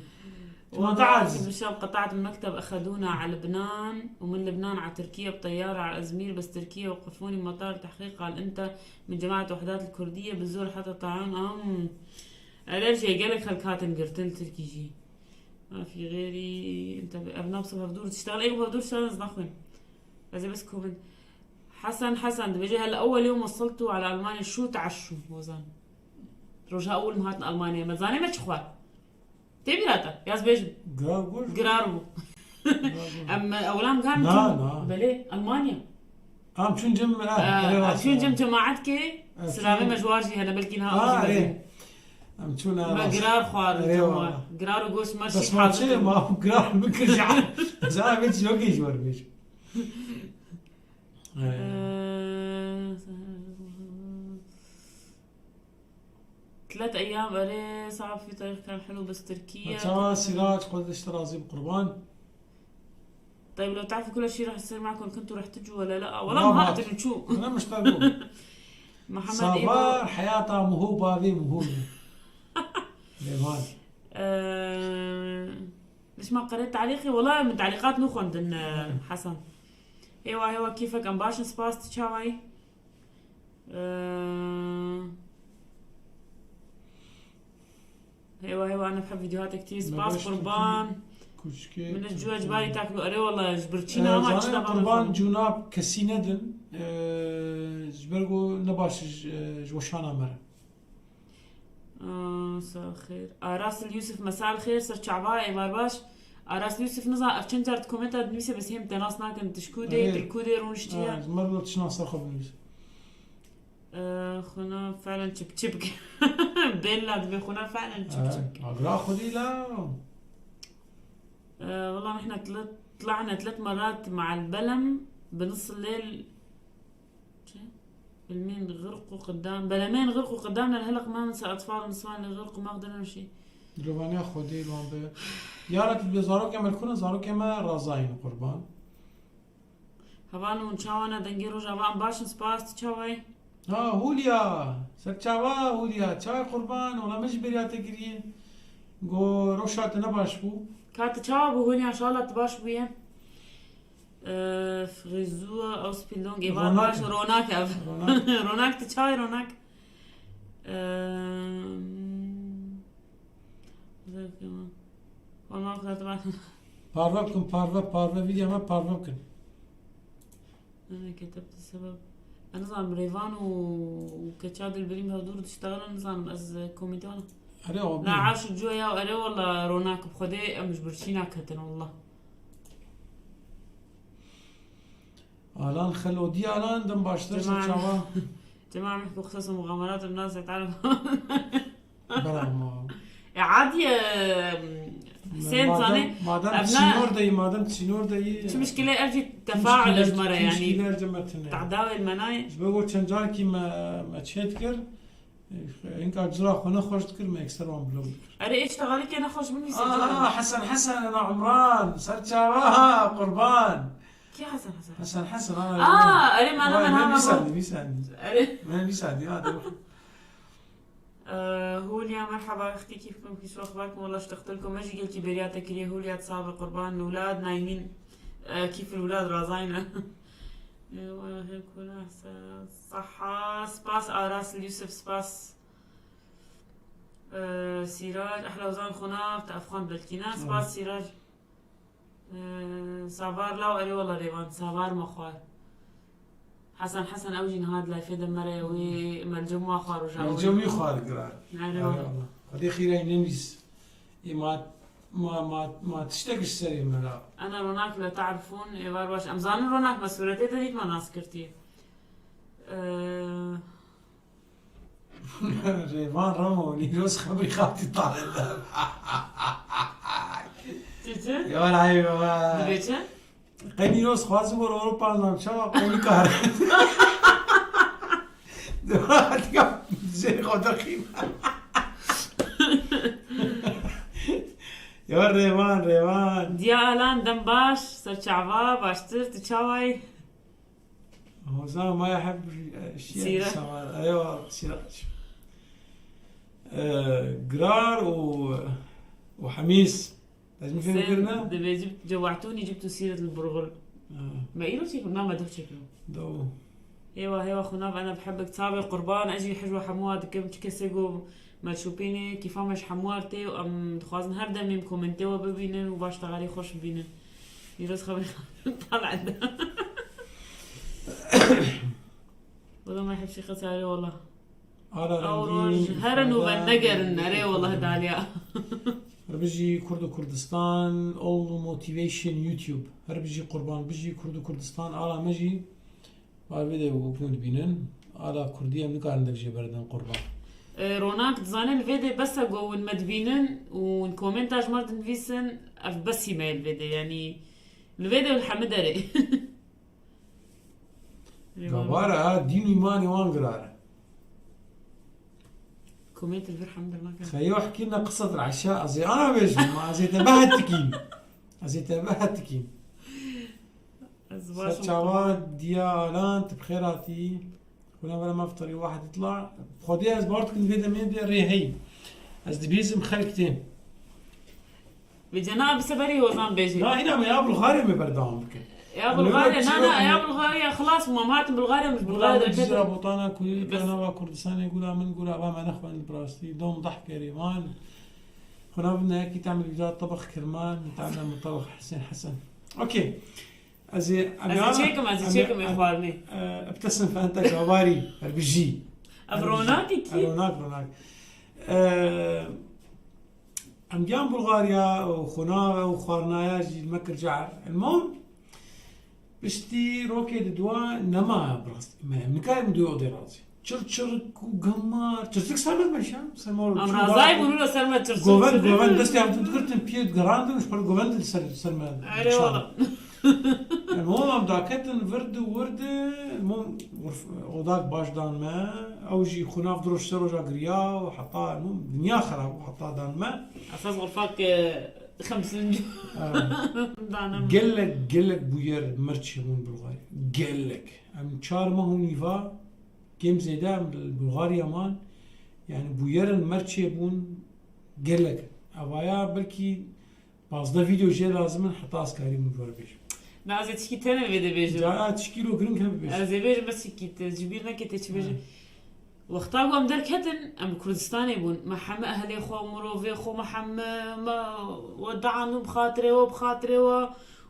Speaker 2: والله بالشام قطعت من المكتب، اخذونا على لبنان ومن لبنان على تركيا بطيارة على ازمير، بس تركيا وقفوني بمطار تحقيق، قال انت من جماعة وحدات الكردية بالزور حتى طعام. ليش قال لك خلكاتن قرتل تركي جي ما في غيري انت ابناء بصف بدور تشتغل. ايوه بدور تشتغل زنخوين لازم بس كومنت. حسن حسن بيجي هلا اول يوم وصلتوا على المانيا شو تعشوا وزان رجع اول ما هاتنا المانيا ما زاني ما تشخوات تبي ياز بيجن قرارو. اما اولام كان
Speaker 1: لا
Speaker 2: بلي المانيا
Speaker 1: شون جم
Speaker 2: شون جم جماعتك سلامي مجوارجي هلا بلكي نها
Speaker 1: ام شون
Speaker 2: ما قرار خوار قرار وقوش مرشي
Speaker 1: بس ما شيء ما قرار بكرجع زعما بيت شو جوار بيش.
Speaker 2: 3 ايام اري صعب في طريق كان حلو بس تركيا.
Speaker 1: سراج قد اشترى قربان.
Speaker 2: طيب لو تعرفوا كل شيء راح يصير معكم كنتوا راح تجوا ولا لا؟ والله ما هقدر نشوف.
Speaker 1: انا مش طالبه.
Speaker 2: محمد
Speaker 1: صبار حياتها مهوبة ذي مهوبة.
Speaker 2: ليش ما قريت تعليقي؟ والله من تعليقات نوخوندن حسن. ايوا ايوا كيفك ام باشن سباس تشاوي. ايوا ايوا انا بحب فيديوهاتك كثير سباس قربان. من الجوع جبالي تاكلوا اري والله جبرتشينا ما تشنا
Speaker 1: قربان جناب كسيندن جبرغو نباش جوشانا مرة.
Speaker 2: مساء الخير اراس اليوسف. مساء الخير سر شعباي بارباش. اراس اليوسف نزع افشنجرت كومنتات نويسه بس هم تناس ناكن تشكودي تركودي رونشتيا
Speaker 1: مرة تشنا صرخة بنويسه.
Speaker 2: خونا فعلا تشب تشبك بيلا دبي خونا فعلا تشب تشبك.
Speaker 1: لا خدي لا.
Speaker 2: والله نحن طلعنا 3 مرات مع البلم بنص الليل. بلمين غرقوا قدام بلمين غرقوا قدامنا لهلق ما ننسى اطفال ونسوان اللي غرقوا ما قدرنا نمشي.
Speaker 1: لوانيا خدي لوان بي يا ريت بزاروك ما كنا زاروك ما رازاين قربان.
Speaker 2: هوانو نشاوانا دنگي روجا وان باشن سباس تشاوي.
Speaker 1: هوليا سرچاوا هوليا چاوي قربان ولا مش بريا تگري گو روشات نباش بو.
Speaker 2: كات تشاوا بو هوليا ان شاء الله تباش بويا. Frisur, Ausbildung, Ronak. Ronak. Ronak, تشاوي روناك.
Speaker 1: پارва بکن پارва پارва فيديو ما پارва بکن.
Speaker 2: انا كتبت السبب. انا نظام ريفان وكتشاد البريم هدور تشتغل نظام از كوميتانا. لا عاش الجويا واري والله روناك بخدي مش برشينا كتن والله.
Speaker 1: الان خلو دي الان دم باشتر سرچاوا.
Speaker 2: جماعة بيحكوا قصص ومغامرات الناس تعرف.
Speaker 1: بلا
Speaker 2: عادي حسين صاني
Speaker 1: مادام تسينور دي مادام تسينور دي
Speaker 2: شو مشكلة ارجي تفاعل اجمرة يعني تعداوي المناي.
Speaker 1: بقول چنجار كي ما تشيت انك اجرا خو نخرج تكر ما يكسر وان بلوك.
Speaker 2: اري ايش تغاليك انا خوش مني
Speaker 1: حسن حسن انا عمران سرچاوا قربان.
Speaker 2: كي حسن حسن
Speaker 1: حسن حسن
Speaker 2: اري ما انا من
Speaker 1: هذا بيساعدني
Speaker 2: اري
Speaker 1: ما بيساعدني
Speaker 2: هوليا مرحبا اختي كيفكم كيف شو اخباركم؟ والله اشتقت لكم. ماجي قلتي برياتك لي هوليا تصابي قربان الاولاد نايمين. كيف الاولاد رازاينا؟ ايوه هيك صحة سباس اراس اليوسف سباس. سراج احلى وزان خناف تأفخان بلكينا سباس سراج. سافار لا اري والله ريوان سافار مخوار. حسن حسن اوجي نهاد لا في دمره وي ملجموع خوار وجا
Speaker 1: ملجمي خوار قرار. هذه خيرين ننبس إما ما تشتكش سري ملا.
Speaker 2: أنا روناك لا تعرفون إيوار باش أم زانن روناك ما سورتي تديت ما ناس كرتي. أه.
Speaker 1: ريفان رمو نيروز خبري خالتي طالع.
Speaker 2: تيتي
Speaker 1: يا ولا
Speaker 2: دبيتي
Speaker 1: قينيروز خوازم ور أوروبا نظام شو قيني كار. زي خاطر خيمة. يا ريفان ريفان.
Speaker 2: ديا ألان دم باش سرچعوا باشتر تشاوي.
Speaker 1: هو ما يحب الشيء.
Speaker 2: سيرة.
Speaker 1: ايوه سيرة. قرار وحميس لازم فين قلنا؟
Speaker 2: دبي جبت جوعتوني جبتوا سيرة البرغل. ما إلو شكله ما دو شكله.
Speaker 1: دو.
Speaker 2: ايوه ايوه خناف انا بحبك تسابق قربان اجي حجوه حموات كم تكسقو ما تشوفيني كيف مش حموارتي وام خوازن هر دمي كومنتي وببينن وباش تغالي خوش بينن يروز خبري طالع عندها. والله ما يحب شي خساري والله. أو روج هرن وبنجر نري والله داليا.
Speaker 1: هربجي كرد كردستان اول موتيفيشن يوتيوب هربجي قربان بجي كرد كردستان على مجي فيديو وكون بينن على كردية نكار عندك جي بردن قربان.
Speaker 2: روناك تزانن الفيديو بس جو مدبينن ونكومنتاج مرد نفيسن اف بس يميل الفيديو يعني الفيديو الحمدري.
Speaker 1: جبارة دين إيماني وان قرارة.
Speaker 2: كومنت الفير الحمد لله كان.
Speaker 1: خيو احكي لنا قصة العشاء أزي أنا بيش ما أزي تبهتكين أزي تبهتكين. سرچاوا ديالان بخيراتي ولا ولا ما في طريق واحد يطلع خدي از بارت كنت فيدا مين دي ريهي از دبيزم خلكتين.
Speaker 2: بجناب سفري وزان بيجي.
Speaker 1: لا هنا يا بلغاريا ما برداهم بك.
Speaker 2: يا بلغاريا لا لا يا بلغاريا خلاص ما مات بلغاريا مش بلغاريا.
Speaker 1: جزرة بوطانا كل كان كردستان يقول من يقول أبا ما نخوان براستي دوم ضحك ريمان خنا بدنا هيك تعمل فيديوهات طبخ كرمان نتعلم من طبخ حسين حسن. أوكي أزي
Speaker 2: أزي تشيكم يا إخواني.
Speaker 1: ابتسم فأنت جواري البجي.
Speaker 2: أفروناك كي؟
Speaker 1: روناك روناك. عم جام بلغاريا وخنا وخارنايا جي المكر جعر المهم بشتي روكي دوا نما براس ما مكان مدو دي راسي چر وقمار چرچك سلمت مشان سلمور
Speaker 2: ام رازاي بيقولوا له سلمى چرچك
Speaker 1: جوفن جوفن دستي عم تذكرت بيد جراند مش بر جوفن سلمى.
Speaker 2: اي والله.
Speaker 1: المهم عم داكتن ورد ورد المهم غداك باش دان ما او جي خناف دروش سروجا قريا وحطا المهم دنيا خراب وحطا دان ما
Speaker 2: اساس غرفاك 5 نجوم.
Speaker 1: قال لك بوير مرتشي من بلغاريا قال لك ام تشار ما هو نيفا كيم زيدا بلغاريا مان يعني بوير مرتشي بون قال لك ابايا بلكي بازدا فيديو جي لازم حتى اسكاري من بيش.
Speaker 2: لا از تشكي تانا فيديو بيجي
Speaker 1: لا تشكي لو جرين كان بيجي
Speaker 2: از بيجي بس كي تجبيرنا كي تشبيجي وقتها قام دركتن ام كردستاني بون ما حم اهلي خو مروفي خو ما حم ما ودعانو بخاطري وبخاطري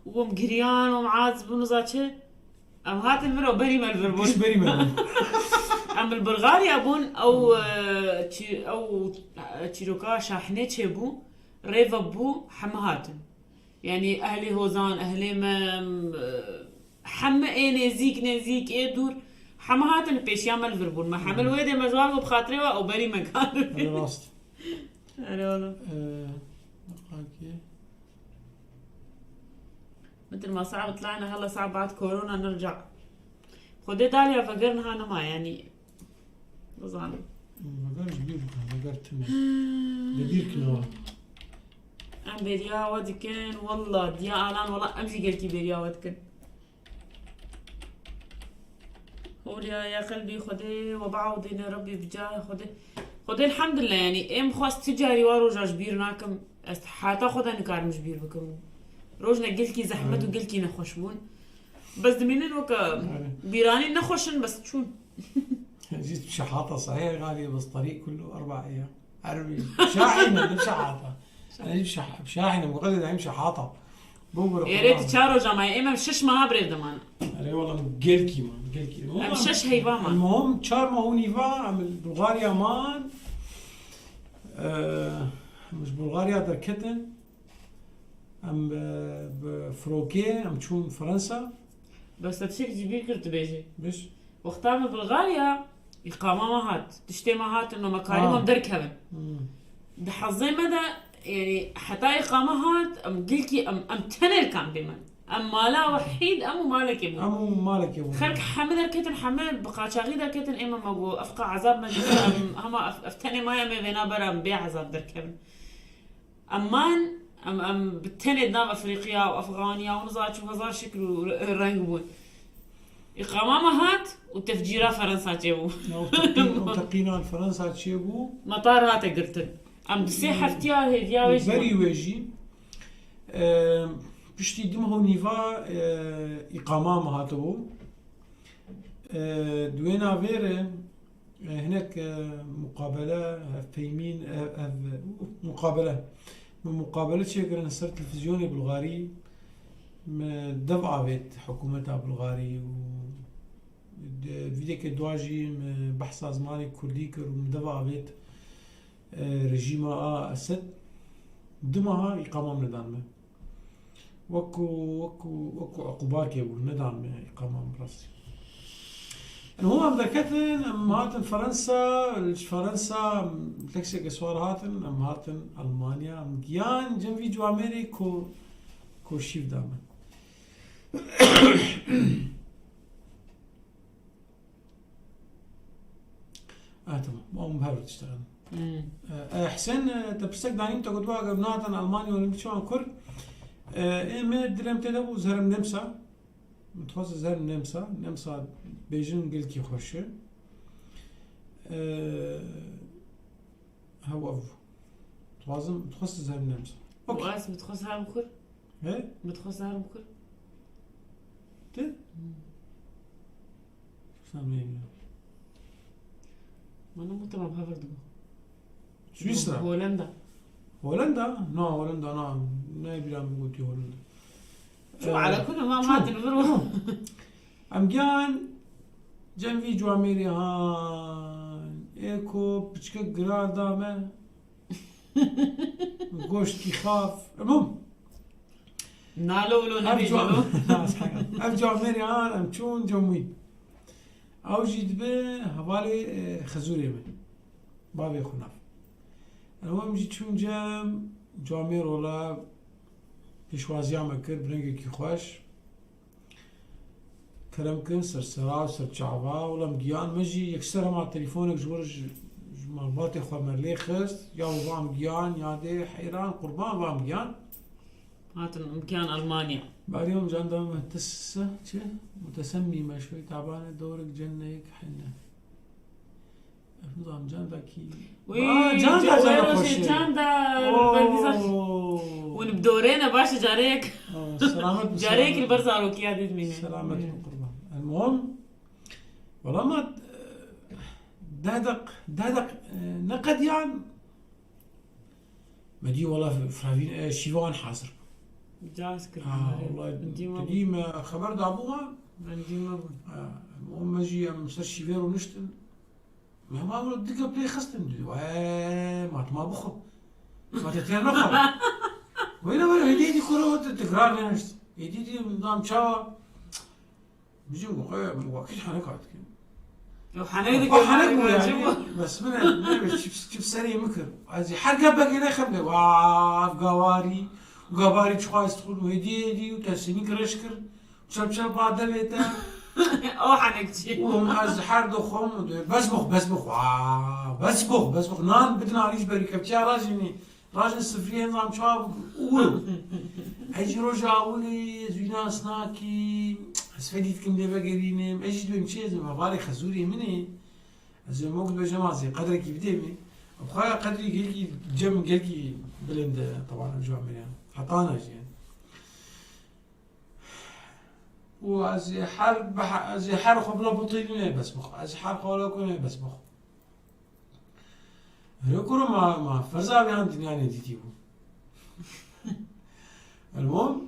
Speaker 2: ومقريان ومعاز بنزاتشي ام هات المرو بري ما الفربون
Speaker 1: مش بري ما
Speaker 2: ام البلغاريا بون او او تشيروكا شاحنه تشيبو ريفا بو حمهاتن يعني اهلي هوزان اهلي ما حم اي نزيك نزيك اي دور حمهاتن بيش يعمل فربون ما حمل ويدي مجوال بخاطري او بري مكان.
Speaker 1: راست.
Speaker 2: انا والله مثل ما صعب طلعنا هلا صعب بعد كورونا نرجع. خدي داليا فقرنها انا ما يعني بزعل.
Speaker 1: فقر كبير فقر تمام كبير كنوا.
Speaker 2: ام بريا ودكن والله ديا الان والله امشي قلتي بريا ودكن. قول يا قلبي خدي وبعوضني ربي بجاه خدي خدي الحمد لله يعني ام خواست تجاري وارو جاج بير ناكم حتى خدا نكار مش بير بكم روجنا قلتي زحمت وقلتي نخشبون بس دمينن وكا بيراني نخشن بس شون
Speaker 1: جيت بشحاطة صحيح غالية بس طريق كله 4 أيام عربي شاحنة مش شحاطة أنا جيت بشاحنة مقدر دعيم شحاطة
Speaker 2: يا ريت تشارو جماعة إما مشش ما بريد دمان.
Speaker 1: أري والله مقلكي ما مقلكي.
Speaker 2: مشش هيبا ما.
Speaker 1: المهم تشار ما هو نيفا عمل بلغاريا مان مش بلغاريا دركتن Em bi firokê em çûn Fransa.
Speaker 2: Bes te tiştek jî bîr kir tu bêjî.
Speaker 1: Bêj.
Speaker 2: Wexta me Bulgarya îqama me hat, tiştê me hatin û me karî me derkevin. Di hezê me de yanî heta îqama hat em gilkî em em tenê li kampê me. Em mala wehîd em û malekê bûn.
Speaker 1: Em û malekê bûn.
Speaker 2: Xelk heme derketin heme bi qaçaxî derketin ê me me got ev qa ezab me dîtin em hema ev tenê maye em ê vêna bera em bê ezab derkevin. Em man em em bi tenê di nav Efrîqiya û Efxaniya û niza çû hezar şikl û reng bûn. Îqama me hat û tefcîra Ferensa çêbû.
Speaker 1: Û teqîna li Ferensa çêbû.
Speaker 2: Metar hate girtin. Em di sê heftiya hêviya wê jî
Speaker 1: Berî wê jî piştî du meh û nîva îqama me hatibû. Di wê navê re hinek muqabele hevpeymîn ev muqabele min muqabele çêkirin li ser televîzyonê Bulgarî me dev avêt hikûmeta Bulgarî û di vîdekê dua jî me behsa zimanê Kurdî kir û min dev avêt rejîma a Esed du meha îqama min nedan me. Wekû wekû wekû uqubakê bû nedan me îqama min rastî. Hûn em derketin em hatin Fransa ji Fransa tekseke siwar hatin em hatin Elmanya em giyan cem vî ciwamêrê ku ku şîv da min. Ah tamam. Em بهاول تشتغل. حسين te pirsek danîn te got eger natin Almanya û biçiwan Kurd ê me dilem tê de bû zerim Nemsa min dixwest zerim Nemsa Nemsa bêjin gelkî xweş e hew ev dixwazim dixwest zerim Nemsa.
Speaker 2: Ez dixwest herim Kurd.
Speaker 1: He?
Speaker 2: Dixwest herim Kurd.
Speaker 1: Te?
Speaker 2: Ma ne muhtemel بهاول دبو.
Speaker 1: Swîsre.
Speaker 2: Holanda.
Speaker 1: Holanda? Na Holanda na nayê min gotî Holanda.
Speaker 2: شو على كل ما هاتن برو.
Speaker 1: Em giyan cem vî ciwamêrê han ê ku piçkek girar da me goştî xaf المهم
Speaker 2: نالو لو نبي جلو.
Speaker 1: ev ciwamêrê han em çûn cem wî. Ew jî dibe hevalê xezûrê me. Bavê xwe nav. Em jî çûn cem ciwamêr ola pêşwaziya me kir bi rengekî xweş. Kerem kirin ser sera ser çava wala em giyan me jî yekser hema telefonek ji wir ji malbatê xwe me lê xist ya vam giyan ya dê heyran qurban vam giyan.
Speaker 2: هاتن مكان المانيا.
Speaker 1: بعد يوم جان متس متسممة شوي تعبانة دورك جنة هيك حنة نظام جان ذاكي
Speaker 2: وي
Speaker 1: جان دا جان
Speaker 2: وين جان دا ونبدورينا باشا جاريك
Speaker 1: سلامت
Speaker 2: جاريك البرزاروك يا ديد مين
Speaker 1: سلامت قربان المهم والله ما دهدق دهدق نقد يعني ما دي والله فرافين شيفان حاضر
Speaker 2: جاز كر
Speaker 1: والله ديما خبر دا ابوها
Speaker 2: ديما
Speaker 1: المهم اجي مسر شيفير ونشتن ما ما ديك بلي خستن ما ما بخو ما تتير وين وين هدي دي كره تكرار نشت هدي دي نظام شاوا بيجي اكيد حنقعد
Speaker 2: وحنك
Speaker 1: حنك يعني بس من شوف سري مكر عايز حرقه باقي لا خبله واف قواري وقباري تشخاص تدخل وهدي دي وتسني كرشكر شرب شرب بعد بيتا
Speaker 2: او حنك
Speaker 1: وهم از حرد وخم بسبخ بسبخ بسبخ بسبخ نان بدنا عليش بري كبتشا راجني راجل السفرية نظام شاب قولوا اجي رجع اولي زوينا سناكي اسفديت كم دي بقرينم اجي دوم شيء زي ما بالي خزوري مني زي ما قلت بجماعة قدرك يبدي بخايا قدري قلقي جم قلقي بلند طبعا الجوع يعني حطانا يعني وازي حرب ازي حرب خبلا بطيني بس بخ ازي حرب خبلا كوني بس بخ ركورو ما ما فرزا بيان دنيا نديتيبو المهم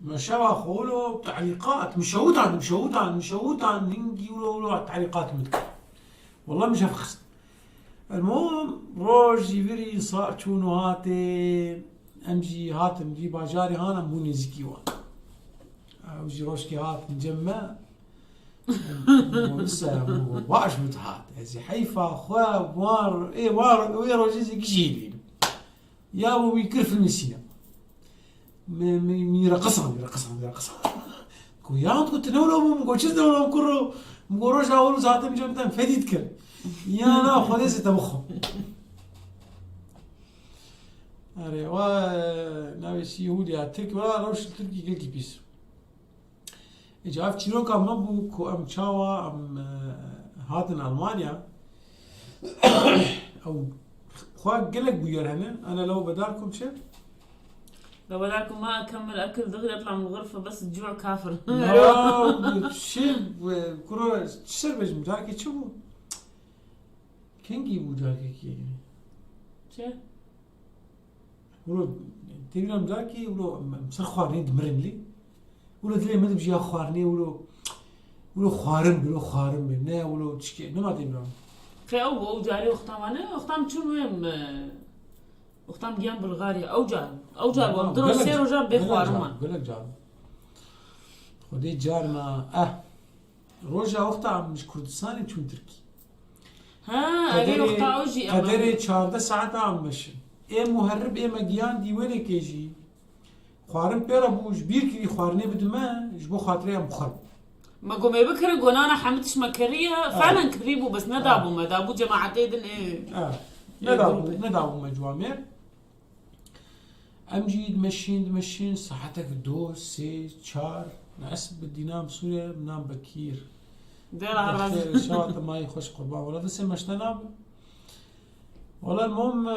Speaker 1: مشوا خولو تعليقات مشوتان مشوتان مشوتان ننجي ولو تعليقات متك والله مش افخست المهم روج زيفري صار شونو هاتي Em jî hatin vî bajarê han em bûn nêzîkî wan. Ew jî rojkê hatin cem me. Wisa baş bû dihat. Ez ê heyfa xwe wan ê wan wê rojê jî gijî bînim. Ya bû wî kir filmê sînema. Min reqisan, reqisan, reqisan. Ku ya ku tu newlo bû, min got çi newlo kuro? Min got roja ewil hatim cem te fedî dikir. Ya na xwedê zê te bixwe. Erê wa navê Sîhûdiya Tirk wa rewş li Tirkî gelekî pîs. Îca ev çîroka me bû ku em çawa em hatin Almanya ew xwe gelek bûyer hene ana lew bedar kum çi؟
Speaker 2: لو بدالكم ما اكمل اكل دغري اطلع من الغرفه بس الجوع كافر.
Speaker 1: Çi kuro çi ser bêjim carekê çi bû? Kengî bû carekekî?
Speaker 2: Çi?
Speaker 1: Wilo têbîram carekê wilo em ser xwarinê dimirin lê. Wilo dilê min dibijîya xwarinê wilo wilo xwarin bi wilo xwarin bi ne wilo tişkê nema têbîram.
Speaker 2: Qey ew bû ew carê wexta me ne wexta em çûn wê em wexta em giyan Bulgarya ew car ew car bû em du roj sê rojan bê xwarin man.
Speaker 1: Gelek car bû. Xwedê carna eh roja wexta em ji Kurdistanê çûn Tirkî.
Speaker 2: Ha erê wexta ew jî em
Speaker 1: Qederê 14 saeta em meşin. Ê muherrib ê me giyan dîwênekê jî xwarin pê re bû ji bîr kirî xwarinê bide me ji bo xatirê em bixwarin.
Speaker 2: Me got me bikirin got nana hemû tişt me kiriye felen kirîbû bes nedabû me dabû cemaetê din ê
Speaker 1: Nedabû nedabû me ciwamêr. Em jî dimeşîn dimeşîn saetek do sê çar ez bi dînam Sûriye bi nam Bekîr.
Speaker 2: Dêra raz.
Speaker 1: Şewa te mayî xweş qurban wala destê me ji te nabe. Wala mom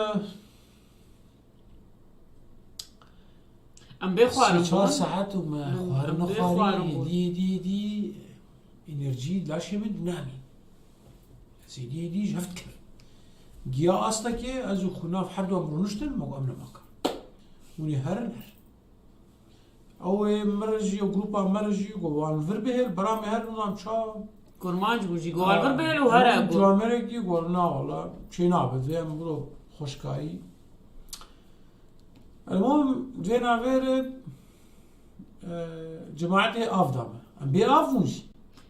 Speaker 2: Em bê xwarin
Speaker 1: sê çar
Speaker 2: bûn.
Speaker 1: saet û me
Speaker 2: Em
Speaker 1: xwarin
Speaker 2: bê
Speaker 1: nexwarî
Speaker 2: xwarin bûn.
Speaker 1: hêdî hêdî hêdî enerjî laşê min dinamî. Ez hêdî hêdî ji hev dikevim. Giya astekê ez û xwe nav her du em rûniştin me got em nema karin. Hûn ê herin her. Ew ê me re jî ew grûpa me re jî got wan li vir bihêl bera me herin wan ça
Speaker 2: Kurmanc bû jî got wan li vir bihêl û here got.
Speaker 1: Ciwamerekî got na wala çê nabe divê em wilo xweşikayî. Elmuhim divê navê re cemaetê av da me. Em bê av bûn jî.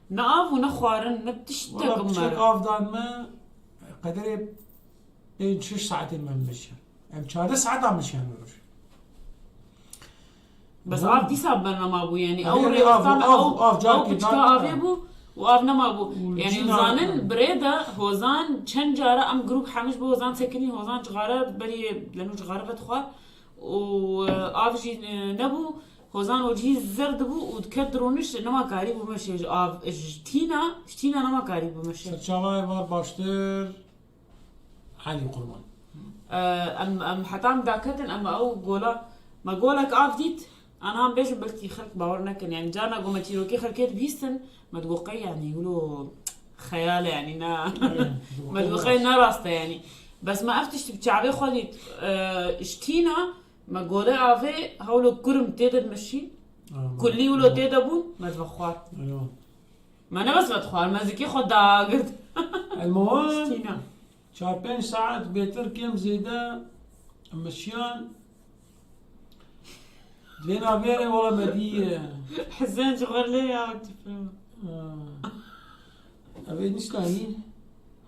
Speaker 2: Ne av û ne xwarin ne tiştek
Speaker 1: Wala
Speaker 2: me
Speaker 1: piçek
Speaker 2: re.
Speaker 1: av dan me qederê pênc şeş saetên me meşiyan. Em 14 saetan meşiyan wê rojê.
Speaker 2: Bes av dîsa bi me nemabû yanî ew
Speaker 1: Erê,
Speaker 2: rê
Speaker 1: av
Speaker 2: wexta me
Speaker 1: av
Speaker 2: ew
Speaker 1: av
Speaker 2: ew
Speaker 1: carkê
Speaker 2: piçka
Speaker 1: dar
Speaker 2: avê bû û av nemabû.
Speaker 1: Û
Speaker 2: Yanî
Speaker 1: cîna
Speaker 2: zanin bi rê de hozan çend cara em grûp hemû ji bo hozan sekinî hozan cixare berî lenû cixare vedixwe û av jî nebû hozan wecihî zer dibû û diket dirûnişt nema karî bû meşê ji av ji tîna ji tîna nema karî bû meşê.
Speaker 1: Serçavayê var baştir Elî qurban.
Speaker 2: Em em heta em daketin em ew gola me golek av dît ana em bêjin belkî xelk bawer nekin yanî carna ku me çîrokê xelkê dibihîstin me digot qey yanî wilo xeyal e yanî na me digot qey ne rast e yanî bes me ev tişt bi çavê xwe dît ji tîna me golê avê hewlo kurm tê de dimeşîn kulî wilo tê de bûn me divexwar. Me ne bes vedixwar me zikê xwe dagirt.
Speaker 1: Elmuhim
Speaker 2: Tîna.
Speaker 1: çar pênc saet bêtir kêm zêde em meşiyan divê navê rê wala me dî
Speaker 2: Hizên ji xwe lê ya tifim.
Speaker 1: Ev ê nişkanî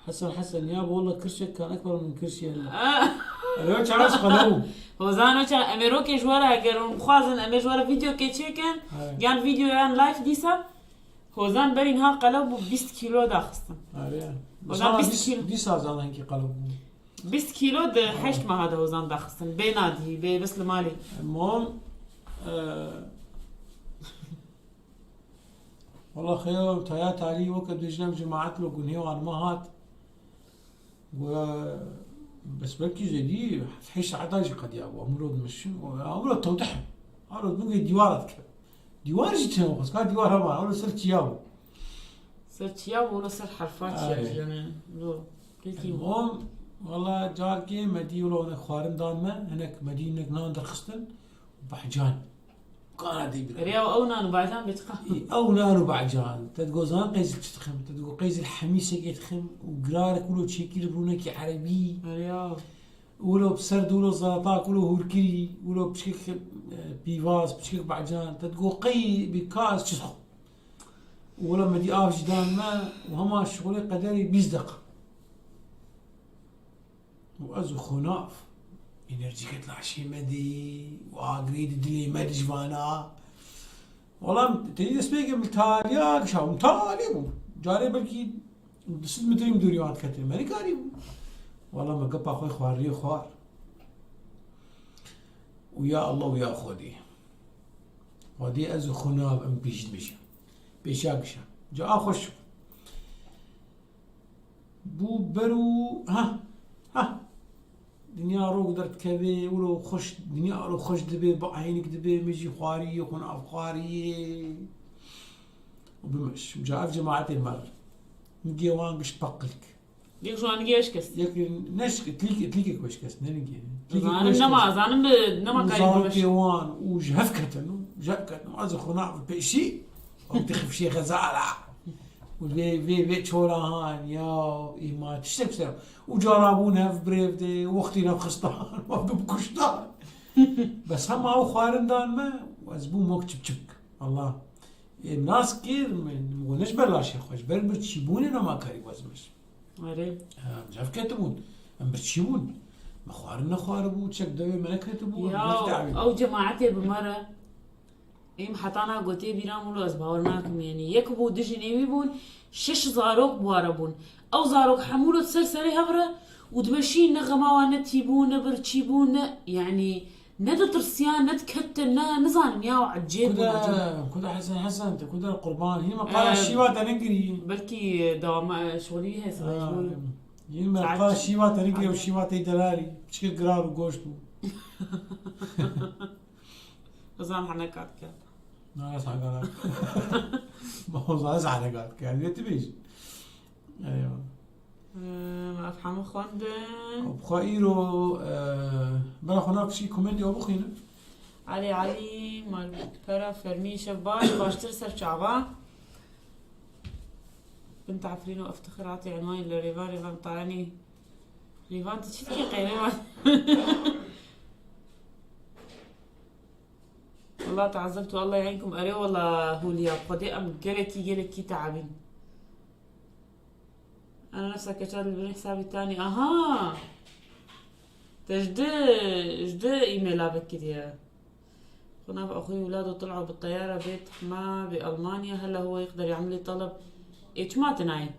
Speaker 1: Hesen Hesen ya wala kirşek kan ekber min kirşî hella. Ew çareş qelew.
Speaker 2: Hozan oça em ê rokê ji we re eger hûn bixwazin em ê ji we re vîdeokê çêkin yan vîdeo yan live dîsa Hozan berî niha qelew bû 20 kîlo daxistin.
Speaker 1: Erê.
Speaker 2: Hozan 20 kîlo.
Speaker 1: Dîsa zan hinkî qelew bû.
Speaker 2: 20 kîlo di heşt meha de hozan daxistin. Bê nadî, bê bes li malê.
Speaker 1: Mom Wala xêr taya tarî weke dujnem cemaet lo gunhê wan me hat. Goya bes belkî zêdî heşt saetan jî qediya bû. Em wilo dimeşin em wilo tewdih. Alo bingê dîwara dikevin. Dîwar jî çêbû xwe ka dîwar hema wilo ser çiya bû.
Speaker 2: Ser çiya bû wilo ser herfa çiya
Speaker 1: Erê.
Speaker 2: jî yani wilo gelkî bû.
Speaker 1: Mom wala carkê me dî wilo hinek xwarin dan me hinek me dî hinek nan derxistin û behcan. Kana dî bira.
Speaker 2: Rêya ew nan û behcan bê çiqa.
Speaker 1: Ew nan û behcan te digot zan qeyz çi dixim te digot qeyz li hemîsekê dixim û girarek wilo çêkirî rûnekî erebî
Speaker 2: Rêya.
Speaker 1: ولو بسرد ولو زلطاك ولو هوركري ولو بشكك بيفاز بشكك بعجان تتقو قي بكاس تشخو ولما دي آف جدان ما وهما شغلي قدري بيزدق وأزو خناف انرجي كتلع شي مدي واجريد دلي مدي جوانا والله تريد سبيك متاليا شاو متالي بو جاري بلكي 6 متر مدوري وات كتر ماني كاري والله ما قبا خوي خواري خوار ويا الله ويا خودي خودي ازو خناب ام بيجد مشا بيشاكشا جا اخش بو برو ها ها دنيا روك درت كبي ولو خوش دنيا رو خوش دبي بعينك دبي مجي خواري يكون افخاري وبمش جا جماعتي المر نجي وانقش بقلك
Speaker 2: ديك شو أنا جيش كس
Speaker 1: يك نش تليك تليك كوش كس ننجي
Speaker 2: زانم نما زانم نما كاري بمش
Speaker 1: وان وجهفكتن جهفكتن از خناع بشي وتخف شي غزالة وفي في في تشوراهان يا إيما تشتك سر وجرابونها في بريفدي وقتنا في خستان وابدو بكشتان بس هم او خوارن دان ما وازبو موك تشب تشبك الله الناس كير من ونش بلاش خوش بر برتشيبون انا ما كاري وازمش
Speaker 2: أري
Speaker 1: جاف كتبون ام برتشيبون ما خوارن خواربو تشك دوي ما نكتبو
Speaker 2: يا أو جماعتي بمرة إيم حطانا قوتي بيرام ولو از باور ناكم يعني يكبو دجن إيمي بون شش زاروك بواربون أو زاروك حمولو تسرسري هبرة ودمشي نغماوا نتيبون نبرتشيبون يعني ند ترسيان ند كتن نزان يا عجيب
Speaker 1: كده كده حسن حسن كده القربان هي ما قال الشيوات نقري
Speaker 2: بلكي دوام شغلي هي صغير
Speaker 1: هي ما قال الشيوات نقري والشيوات دلالي بشكل قرار وقوشتو
Speaker 2: زان حنكات كان
Speaker 1: لا اسعى ما هو ازعل قال يعني تبيش ايوه
Speaker 2: ما افهم خواندن
Speaker 1: بخايرو بلا خنا شي كوميدي او بخينا
Speaker 2: علي علي مال برا فرمي شف باش باش ترسل شعبا بنت عفرين وافتخر اعطي عنوان لريفان ريفان طالعني ريفان تشتكي قيريفان والله تعذبت والله يعينكم اري والله هوليا قدي ام جلكي جلكي تعبين انا نفسك كشاد اللي حسابي الثاني اها تجد جد ايميل بك خنا اخوي ولاده طلعوا بالطياره بيت حما بالمانيا هلا هو يقدر يعمل لي طلب ايش ما تنعي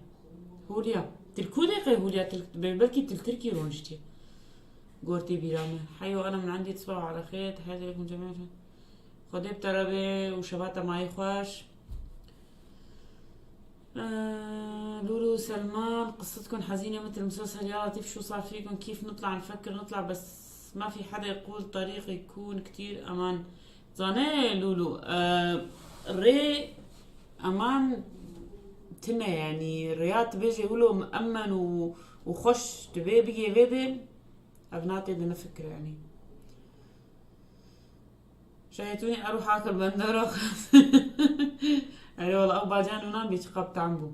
Speaker 2: هوليا تلكو دقيقة هوليا تل... بلكي تلتركي رونجتي قورتي بيرامي حيو انا من عندي تصبحوا على خير تحياتي لكم جميعا خدي بتربي وشباتا معي خوش لولو سلمان قصتكم حزينة مثل مسلسل يا لطيف شو صار فيكم كيف نطلع نفكر نطلع بس ما في حدا يقول طريق يكون كتير امان زاني لولو ري امان تنا يعني ريات بيجي يقولوا مأمن وخش تبي بيجي بيدي أبناتي بدنا فكرة يعني شايتوني اروح اكل بندورة يعني والله او باجان ونام بيتقبت عنبو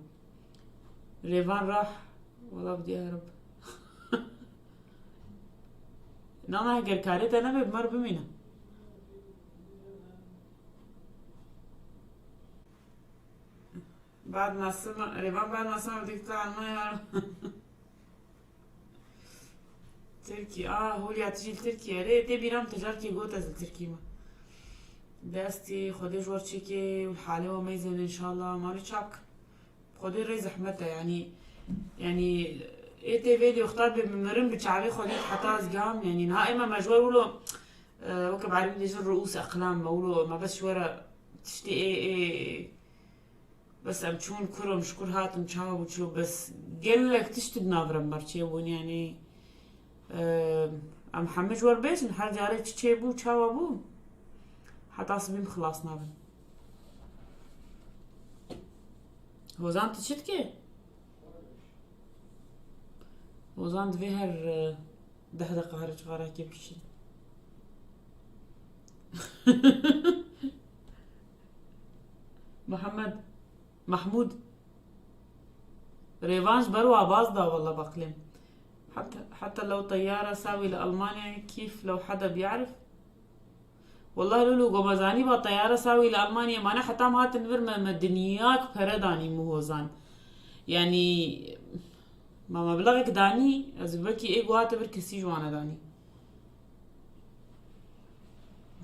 Speaker 2: ريفان راح والله بدي اهرب نانا هجر كاريتا انا بمر بمينا بعد ما سمع ريفان بعد ما سمع بدك تطلع المي تركي هوليا تجي لتركيا ليه تبي نام تجارتي جوتا تركي ما دستي خدي جوار تشيكي والحلاوة ميزن ان شاء الله ما تشاك خدي ري زحمتها يعني اي تي في دي اختار بمرن بتشعبي خدي حتى قام يعني نهائي ما مجوار ولو وكب عارفين دي رؤوس اقلام ما ما بس ورا تشتي ايه ايه بس ام تشون كرة مشكور هات مشاو وشو بس قال لك تشتد نافرة مرشي يعني ام حمج ور بيش نحر جاري تشيبو تشاو بو حتى عصبي خلاص نابن هوزان تشتكي هوزان دفيهر ده دقة هرج غارة كيف كشي محمد محمود ريفانش بروا باز دا والله بقلم حتى لو طيارة ساوي لألمانيا، كيف لو حدا بيعرف؟ والله لولو قومزاني با طيارة ساوي لألمانيا، ما أنا حتى ما تنبر ما دنياك پەرە مهوزان. يعني ما مبلغك داني از بكي ايه قوات بر كسي جوانا داني.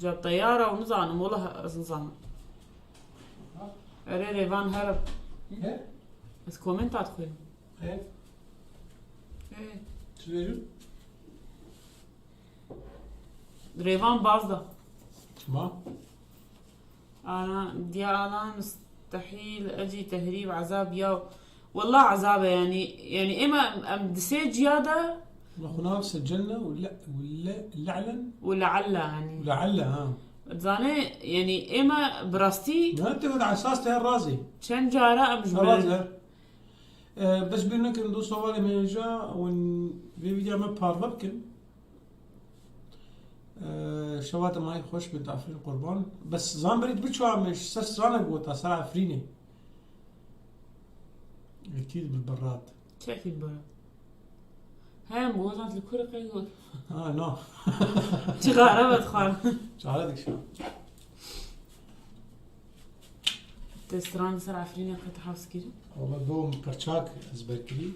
Speaker 2: جاب طيارة ونزان والله از نظام. اري ريفان هرب.
Speaker 1: إيه؟
Speaker 2: بس كومنتات خويا.
Speaker 1: إيه؟
Speaker 2: ايه.
Speaker 1: شو بيجوا؟
Speaker 2: ريفان بازدا.
Speaker 1: ما؟
Speaker 2: انا دي انا مستحيل اجي تهريب عذاب يا والله عذابه. يعني اما ام دسيت جيادة
Speaker 1: اخونا سجلنا ولا لعلن
Speaker 2: ولعل يعني.
Speaker 1: ولعل ها.
Speaker 2: تزاني يعني اما براستي.
Speaker 1: ما انت على اساس تهر رازي.
Speaker 2: چند جارة ام جبل.
Speaker 1: رازي. بس بينك ندوس طوالي من جا ون في فيديو ما بارفا بكن. شوات معي خوش بنت عفرين قربان. بس زان بريد بتشو مش سر زانك قوتا سر عفريني. اكيد بالبراد.
Speaker 2: كيف البراد؟ هاي مغوزات الكرة قيقول.
Speaker 1: نو.
Speaker 2: شغارة بدخل.
Speaker 1: شغارتك شو؟
Speaker 2: تستران سر عفريني قد حافظ كيري؟
Speaker 1: والله بوم برشاك ازبركلي.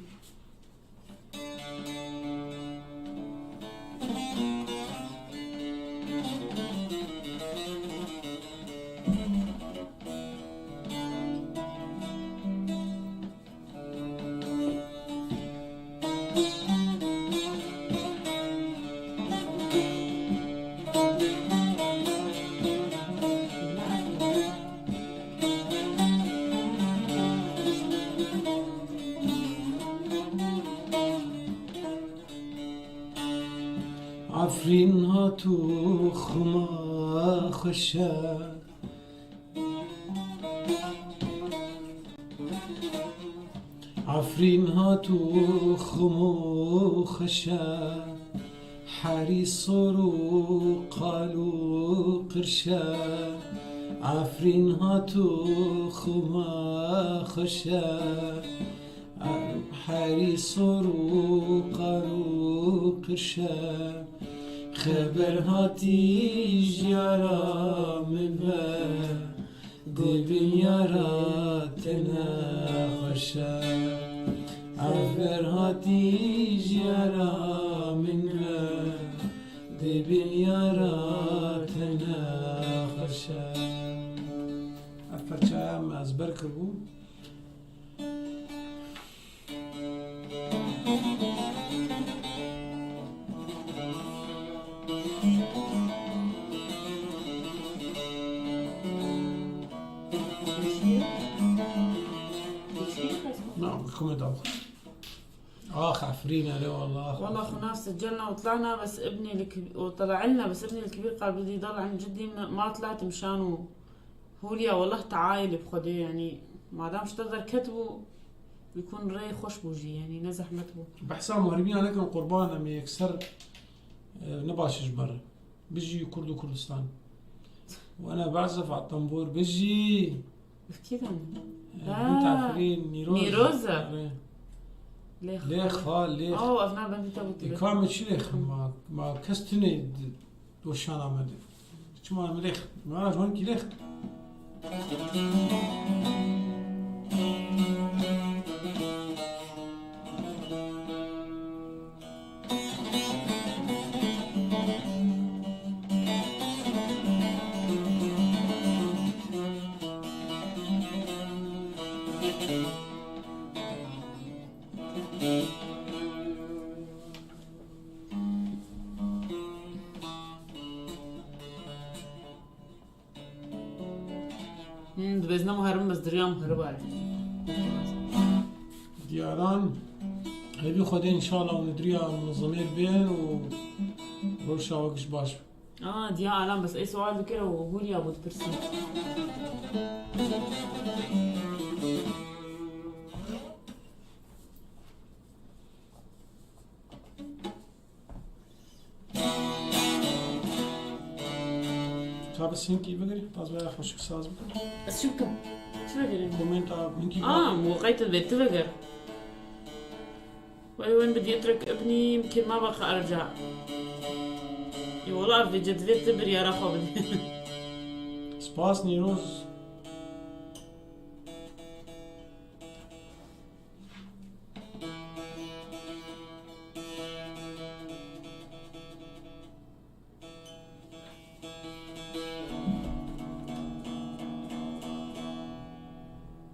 Speaker 1: عفرين هاتو خما خشا عفرين هاتو خمو خشا حاري صورو قالو قرشا عفرين هاتو خما خشا حاري صورو قالو قرشا خبر هاتي جارا من دبن يارا تناخشا خبر هاتي جارا من دبن يارا تناخشا أفرشا أزبرك بو. اخ عفرينا لا والله.
Speaker 2: والله اخونا سجلنا وطلعنا بس ابني الكبير وطلع لنا، بس ابني الكبير قال بدي يضل عند جدي، ما طلعت مشانه. هوليا والله تعايل بخدي يعني ما دامش تقدر كتبه بيكون ري خوش بوجي يعني نزح متبو.
Speaker 1: بحساب مهربين عليكم قربان ام يكسر نباش جبر بيجي كرد وكردستان وانا بعزف على الطنبور بيجي
Speaker 2: كذا
Speaker 1: بنت عفرين نيروز
Speaker 2: نيروزة
Speaker 1: ليه خال ليه
Speaker 2: اوه افنا بنتي تبوت
Speaker 1: كامل شليخ ما كستني دوشان عمل شو ما مليخ ما عرف هون كي ليخ.
Speaker 2: دبزنا مهرب بس دريا مهرب
Speaker 1: دياران هبي خدي ان شاء الله وندريا منظمين بين وروشا وقش باش.
Speaker 2: ديا عالم بس اي سؤال كده وقولي يا ابو تبرسي.
Speaker 1: بس هنكي بقري باز بقى خوش ساز بقري.
Speaker 2: بس شو كم شو بقري؟
Speaker 1: كومنت هنكي
Speaker 2: وقيت البيت بقر. وين بدي اترك ابني؟ يمكن ما بقى ارجع. إي والله بجد فيت تبر يا رخو بدي.
Speaker 1: سباس نيروز.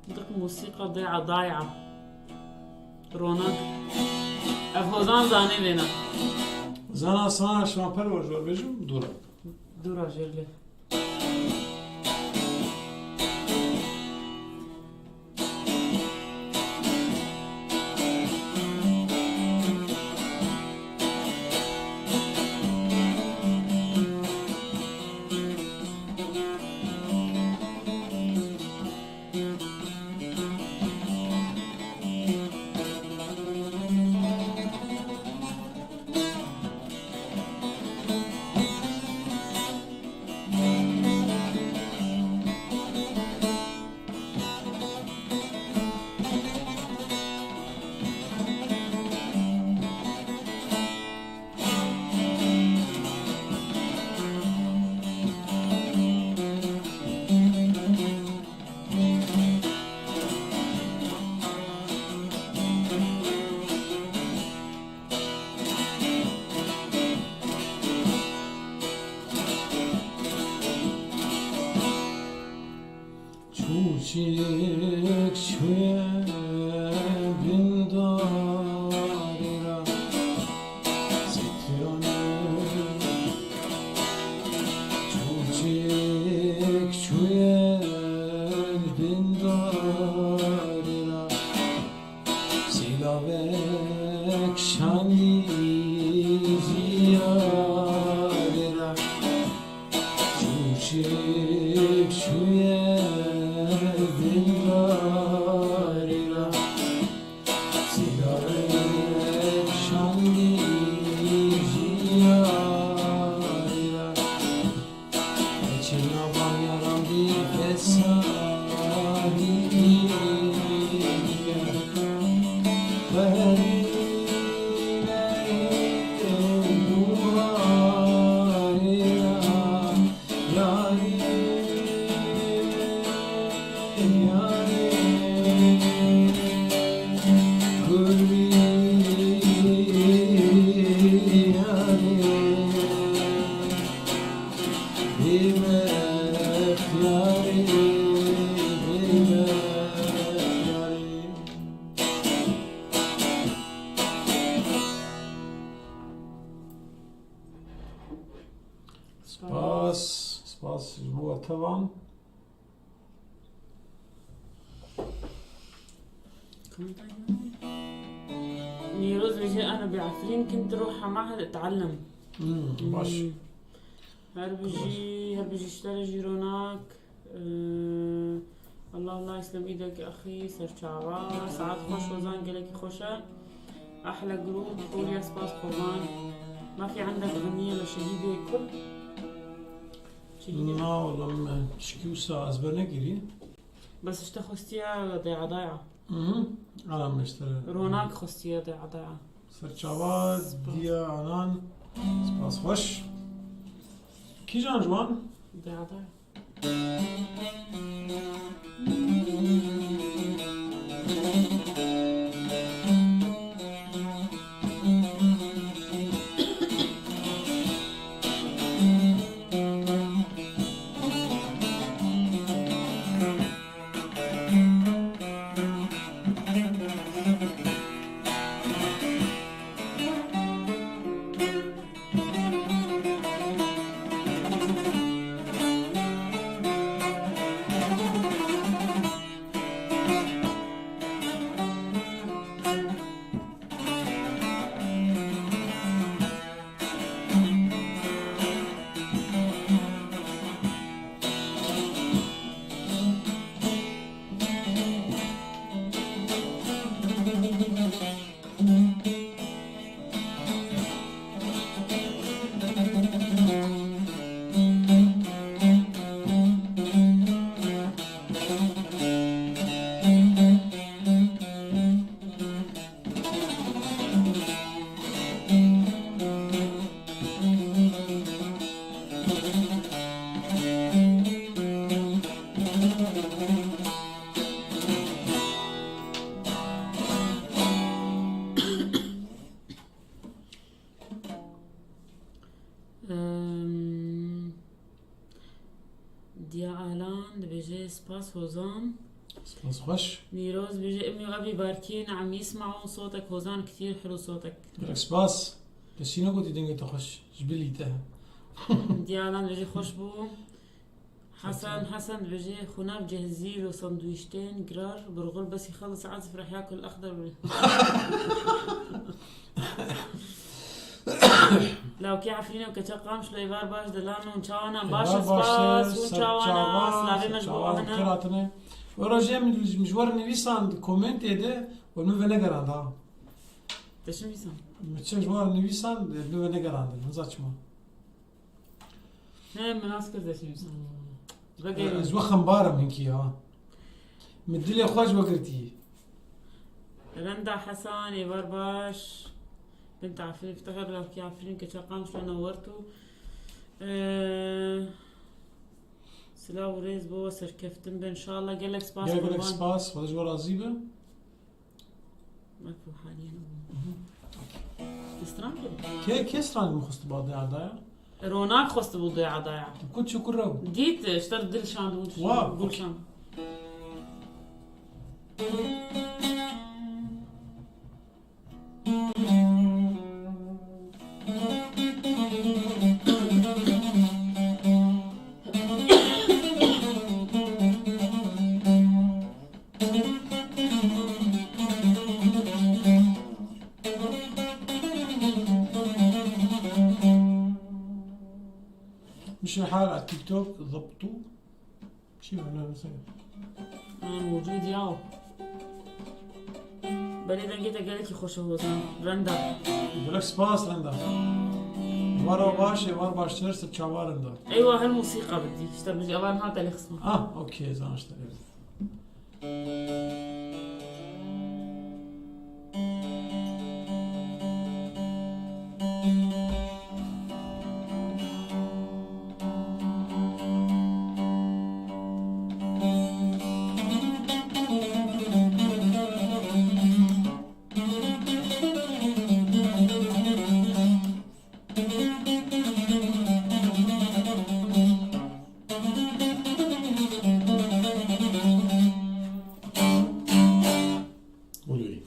Speaker 2: دق موسيقى ضيعة ضايعة. روناك افوزان زاني بينا.
Speaker 1: زانا سانا شما پرور جوار بيجم دورا.
Speaker 2: دورا جرلي.
Speaker 1: Çuçik şuye bindarira sitrane. Çuçik şuye bindarira silavek şandi ziyarira. Çuçik şuye bindarira silavek şandi ziyarira. İçine var yaram di fesari سپاس سپاس بۆ تەوان.
Speaker 2: نيروز بيجي انا بعفرين كنت اروح على معهد اتعلم.
Speaker 1: باش.
Speaker 2: هربجي هربجي اشتري جيروناك. الله الله يسلم ايدك يا اخي سرچاوا ساعات خوش وزان قالك خوشة احلى جروب حوريا سباس قربان. ما في عندك غنية لشهيدة كرد؟ شهيدة؟
Speaker 1: نا والله ما شكيوسا أزبر نگیری.
Speaker 2: بس اشتا خستيا ضيعة ضايعة.
Speaker 1: أنا مشتري.
Speaker 2: روناك خستيا ضيعة ضايعة.
Speaker 1: سرچاوا دیا آنان سپاس خوش. کی جان جوان؟
Speaker 2: ضيعة ضايعة. سباس هوزان.
Speaker 1: سباس خوش.
Speaker 2: نيروز بيجي امي وابي باركين عم يسمعوا صوتك هوزان، كثير حلو صوتك.
Speaker 1: لك سباس تشينو قلت دنگي تخش جبلي ته.
Speaker 2: ديالان بيجي خوشبو. حسن حسن بيجي خناب جهزي له سندويشتين جرار برغل بس يخلص عزف رح ياكل اخضر. لو كي عفرينة وكتا قامش لو ايفار باش دلانو ونشاوانا باش سباس ونشاوانا سلافي مجبوعة هنا.
Speaker 1: كراتنا ورجع من مجوار نویسان كومنت ده والمن نگران دا.
Speaker 2: تشم بيسان؟
Speaker 1: مچه مجوار نویسان نو نگران ده نزاچما.
Speaker 2: نه مناس كر تشم بيسان. بقى
Speaker 1: از وخم بارم هنكي ها. مدلي خوش وقرتي.
Speaker 2: رندا حسن ايفار باش بنت عفرين افتخر لو كي عفرين كتا قامش لو نورتو. سلاو ريز بو سركفتن ان شاء الله قال لك سباس
Speaker 1: يا لك
Speaker 2: قربان.
Speaker 1: سباس ولا جوار عزيبه.
Speaker 2: ماكو حاليا. تستران
Speaker 1: كي كي سران مخص بعض عدايا؟
Speaker 2: روناك خست بو ضيعة ضيعة.
Speaker 1: كنت شو كرو؟
Speaker 2: ديت اشترت دل شان
Speaker 1: واو.
Speaker 2: دول شان.
Speaker 1: مش الحال على التيك توك ضبطوا شو انا مثلا
Speaker 2: انا موجود ياو بلي دنجيتا قالت لي خوش هو رندا.
Speaker 1: بقول لك سباس رندا. ورا باش ورا باش ترس تشاور رندا.
Speaker 2: ايوه هالموسيقى بدي اشتغل بدي اوان هذا اللي خصمه.
Speaker 1: اوكي زين اشتغل. قولوا لي.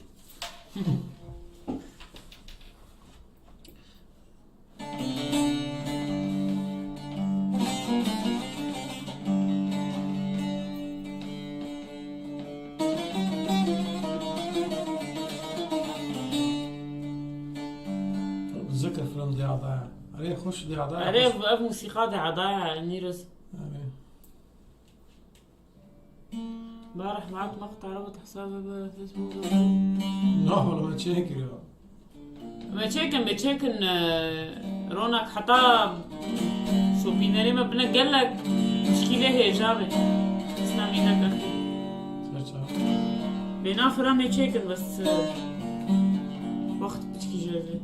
Speaker 1: بتذكر فيلم ضياع ضايع. عليه خوش ضياع ضايع.
Speaker 2: عليه اف موسيقى ضيعة ضايعة نيروز.
Speaker 1: عليه.
Speaker 2: امبارح بعت مقطع ربط حسابي بفيسبوك.
Speaker 1: لا والله ما تشيكر.
Speaker 2: ما تشيكن بتشيكن رونك حطا شو بيناري ما بنا قال لك مشكلة هي جابت. تسلم ايدك اخي. بينافر ما تشيكن بس وقت بتشكي جابت.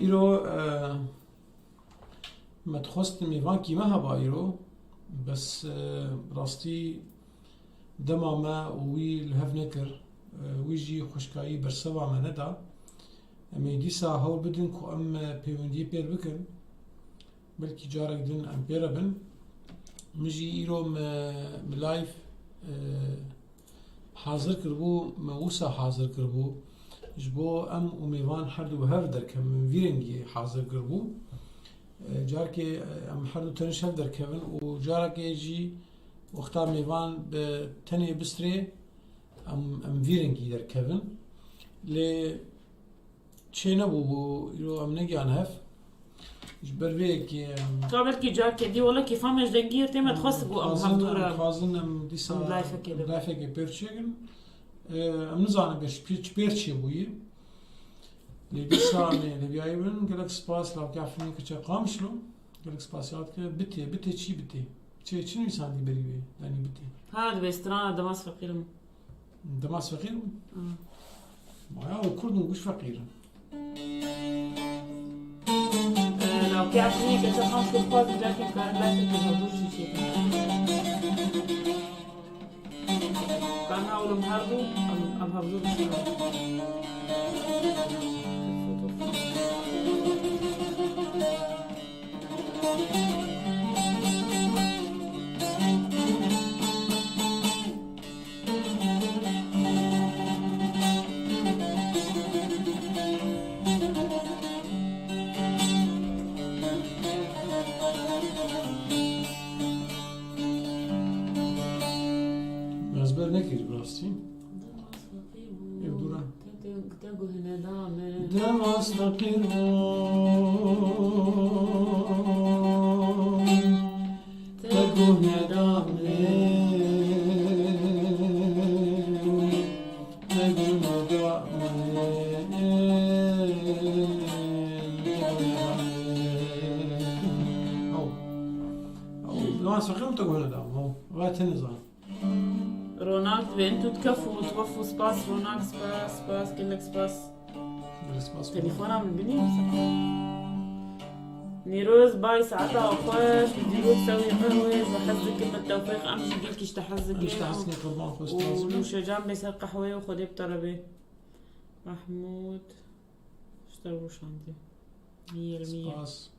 Speaker 1: إيرو ما تخصت ميفان كيما هبا إيرو بس راستي دما ما وي الهف نكر ويجي خشكاي برسوا ما ندا أمي ديسا هول بدن كو أم بيوندي بير بكن بلكي جارك دن أم بير بن مجي إيرو ملايف حاضر كربو موسى حاضر كربو جبو ام وميوان حردو بهف دركم من فيرنجي حاضر كربو جاركي ام حردو تنش هف دركبن وجاركي جي وقتا ميوان بتني بستري ام فيرنجي دركبن ل تشينا بو يرو ام نجي عن هف جبر بيك.
Speaker 2: قابل كي جاركي دي والله كيف مش دنجير تيما تخص بو ام هفدورا.
Speaker 1: خازن ام ديسا
Speaker 2: ام لايفك كده.
Speaker 1: لايفك بيرشيغن ام نزانم بيش بيش بيرشي بوي اللي ديسا اللي بيايبن قالك سباس لو كافني كتش قامشلو قالك سباسيات بتي بتي تشي بتي تشي شنو يساندي بريبي يعني بتي.
Speaker 2: هذا بيسترانا دماس فقير.
Speaker 1: دماس فقير؟ ما يا كرد مش فقير.
Speaker 2: لو كافني كتش قامشلو خاص جاكي كان لايفك هدور شي شي. كان هاولم هاردو ام هاردو.
Speaker 1: Ezber nekir bi rastî. Ev dûr e. Dema ez feqîr bûm te guh neda min te guh neda min te guh neda min Ew ew dema ez feqîr bûm te guh neda min ew ew ez tenê zanim.
Speaker 2: روناك انتو تكفوا وتوفوا سباس روناك سباس سباس كلك سباس.
Speaker 1: Spas.
Speaker 2: تليفون عم بني نيروز باي ساعتها وخوش بدي روح سوي قهوة وحزك بالتوفيق امشي قلت تحزك
Speaker 1: مش تحسني قربان خوش سباس.
Speaker 2: ونوشة جنبي سر قهوة وخدي بطربي محمود اشتروش عندي مية المية
Speaker 1: سباس.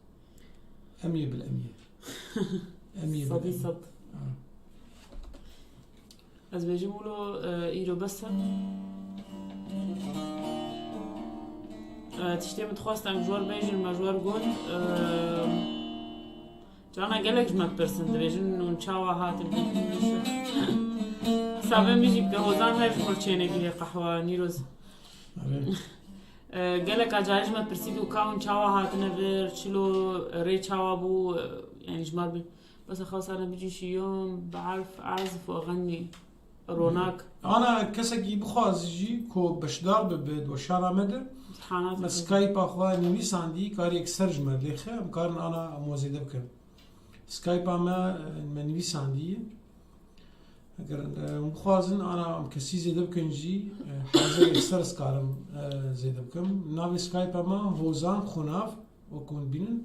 Speaker 1: أمية بالأمية. أمية
Speaker 2: صدي
Speaker 1: بالأمية.
Speaker 2: صد
Speaker 1: آه.
Speaker 2: از بيجيبوا له ايرو بس تشتي متخواست ام جوار بيجن ما جوار قلت جانا قالك ما برسن بيجن ونشاوا هات صعب بيجي بهوزان هاي مرچينه كي قهوة نيروز
Speaker 1: آره.
Speaker 2: قالك اجاج ما برسيد وكاون شاوا هات نفر شلو ري شاوا بو يعني جمال بس خلاص انا بيجي شي يوم بعرف اعزف واغني روناك
Speaker 1: أنا كسكي بخواز جي كو بشدار ببد وشارع مدر
Speaker 2: امتحانات
Speaker 1: ما سكايب أخوان نويساندي كاري يكسر جمال ليخه مكارن أنا موزيدة بكم سكايب أما ما نويساندي اگر بخوازن أنا أم كسي زيادة بكن جي حاضر يكسر سكارم زيادة بكم نافي سكايب أما هوزان خناف وكون بينن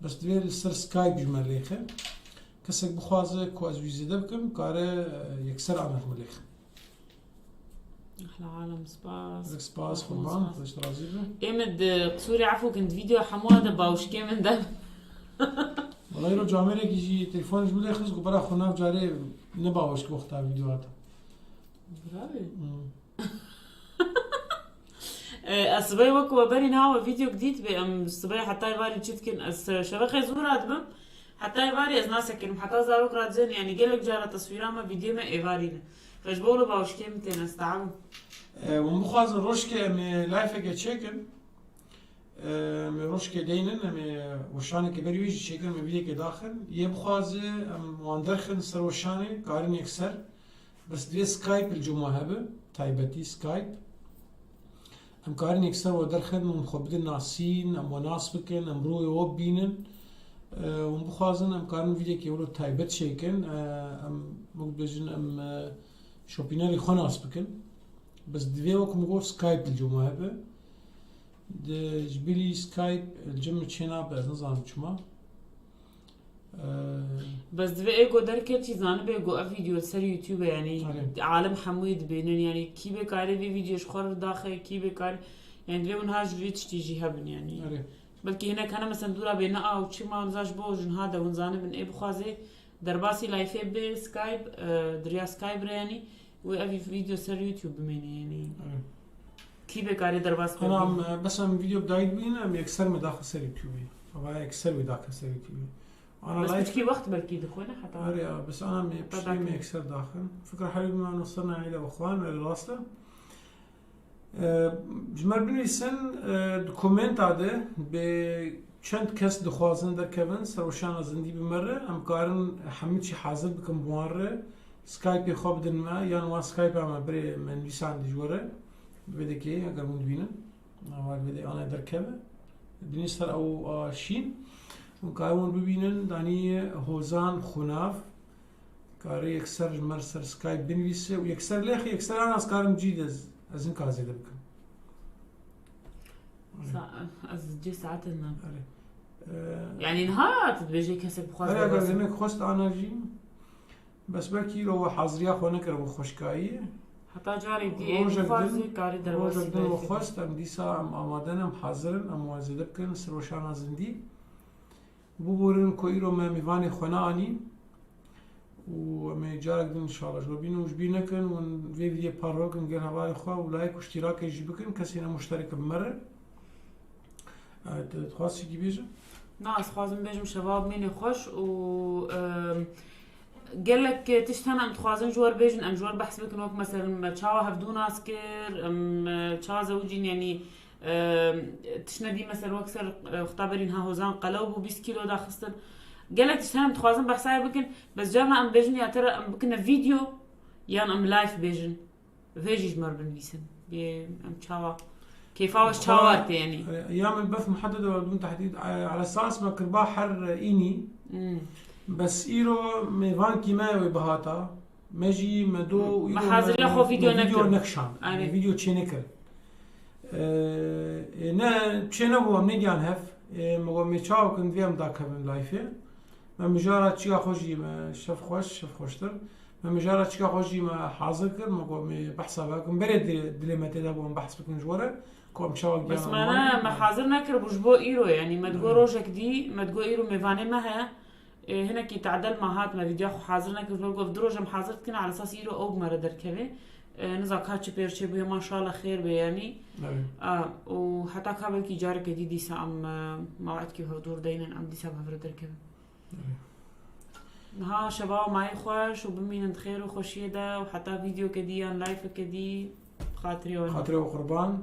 Speaker 1: بس دوير سر سكايب جمال ليخه كسك بخوازه كو أزوي زيادة بكم كاري يكسر أنا مليخه
Speaker 2: احلى عالم سباس
Speaker 1: لك سباس قربان ليش راضي به
Speaker 2: ايمد قصوري عفو كنت فيديو حموده باوشكي من ده
Speaker 1: والله يرو جامعه يجي تليفون جمله خص قبل خناف جاري نباوش وقتها فيديوهات
Speaker 2: برافو الصبي وكو بري نهاوة فيديو جديد بأم الصبي حتى يباري تشتكن أس شبكة زورات بم حتى يباري أز ناس كن حتى زاروك رادزين يعني قالك جارة تصويرا ما فيديو ما إيفارينا فجبولو باوشكي متين استعمل
Speaker 1: ومخاز روشكي ام لايفك تشيكن ام روشكي دينن ام وشاني كبر يجي تشيكن ام فيديو داخل يبخاز ام واندرخن سر وشاني كارن يكسر بس دي سكايب الجمعة هبه تايبتي سكايب ام كارن يكسر ودرخن ومخبدن ناسين ام وناس بكن ام روي وبينن ومبخوازن ام كارن فيديو كيولو تايبت شيكن ام مقبجن ام شوبيناري خناس بكن بس دوي وكم جو سكايب الجمعة هبه جبلي سكايب الجمعة تشينا بس نظام شما
Speaker 2: بس دبي ايجو دركت زان بيجو فيديو سر يوتيوب يعني عالم حمويد بينن يعني كي بكاري في فيديو شخور داخل كي بكاري يعني دبي منهاج فيتش تيجي هبن يعني بلكي هناك انا مثلا دورا بين او تشي ما نزاش بوج هذا ونزانه من اي بخوازي درباسي لايفي بسكايب دريا سكايب يعني وافي فيديو سر يوتيوب بميني يعني كي بكاري درباس
Speaker 1: انا عم بس عم فيديو بدايت بين عم يكسر مداخل سر يوتيوب فبا يكسر وداخل سر يوتيوب انا
Speaker 2: بس
Speaker 1: لايف
Speaker 2: بتكي وقت بلكي دخونا حتى
Speaker 1: أري بس انا بشتري ما يكسر داخل فكرة حلوة بما انه صرنا عيلة واخوان ولا راسته جمال بنویسن دوکومنت عاده به چند کس دخوازن درکەون سەرۆشانە زندی بمەرە ئەم کارن هەموو چی حاضر بکەم بوانڕێ سکایپی خۆ بدنمە یان وا سکایپ ئەمە برێ منویسان دیژوەرە بێدەکەی ئەگەر من دبینن بێدە ئەوانە دەرکەوە بینی سەر ئەو شین کارون ببینن دانی هۆزان خوناف کارە یەکسەر ژمەر سەر سکایپ بنویسێ و یەکسەر لێخی یەکسەر ئەناس کارم جی دەست ئەزین کازێ دەبکەم.
Speaker 2: از جي ساعات النهار يعني نهار تبيجي كسب بخواز
Speaker 1: ئەرێ ئەگەر دەمێک خۆست ئاناژی بەس بەکی رەوە حازریا خۆ نەکرد بۆ خۆشکاییە
Speaker 2: حتى جاري دي اي بخوازي كاري
Speaker 1: ڕۆژێک
Speaker 2: درواسي
Speaker 1: دن خواست ئەم دیسا ئەم ئامادەن ئەم حاضرن ئەم وازێدە بکەن سەرۆشانە زندی ببورن ku îro me mêvanê xwe neanî û em ê carek din inşallah ji we bînin û ji bîr nekin hûn vê vîdyoyê parve bikin gel hevalê xwe û like û iştîrakê jî bikin kesê ne muşterek bi me re. Tu dixwazî çîkî bêje?
Speaker 2: Na ez dixwazim bêjim şeva bimîne xweş û gelek tişt hene em dixwazin ji wer bêjin em ji wer behs bikin wek meselen me çawa hevdû nas kir em çawa zewicîn yanî tişt nedî mesel wek ser xita berîn ha hozan qelew bû 20 kîlo daxistin gelek tişt hene em dixwazin behsayê bikin bes carna em bêjin ya te re em bikine vîdyo yan em live bêjin vê jî ji me re binivîsin bê em çawa kêfa we ji çawa tê yanî
Speaker 1: أيام البث محددة ولا بدون تحديد على أساس ما كربا حر إيني بس إيرو ميفان كيما بهاتا ماجي مدو
Speaker 2: ما حاضر خو فيديو
Speaker 1: فيديو
Speaker 2: نكر.
Speaker 1: نكشان
Speaker 2: آره.
Speaker 1: فيديو تشي نكر نه تشي نبو ام نديان هف مغو مي تشاو كنت فيهم داك من لايفي ما مجارة تشيا خوشي ما شاف خوش شاف خوشتر ما مجارة تشيا خوشي ما حاضر كر مغو مي بحث باكم بريد دلي ما تدابو بحث بكن جوره كو مشاو
Speaker 2: بس ما أنا ما حاضر نكر بوش بو إيرو يعني ما تقول روجك دي ما تقول إيرو ميفاني ما هي إيه هنا كي تعدل ما هات ما فيديو خو حاضر نكر بقول في دروجة محاضر كنا على أساس إيرو أو مرة دركبه إيه نزا كاتش بيرشي بيه ما شاء الله خير بيه يعني آه وحتى قبل كي جارك دي دي سام موعد كي هدور دينا ام دي سام هفر دركبه ها شباب معي خوش وبمين خير وخوشية ده وحتى فيديو كدي لايف كدي خاطري
Speaker 1: خاطري وقربان.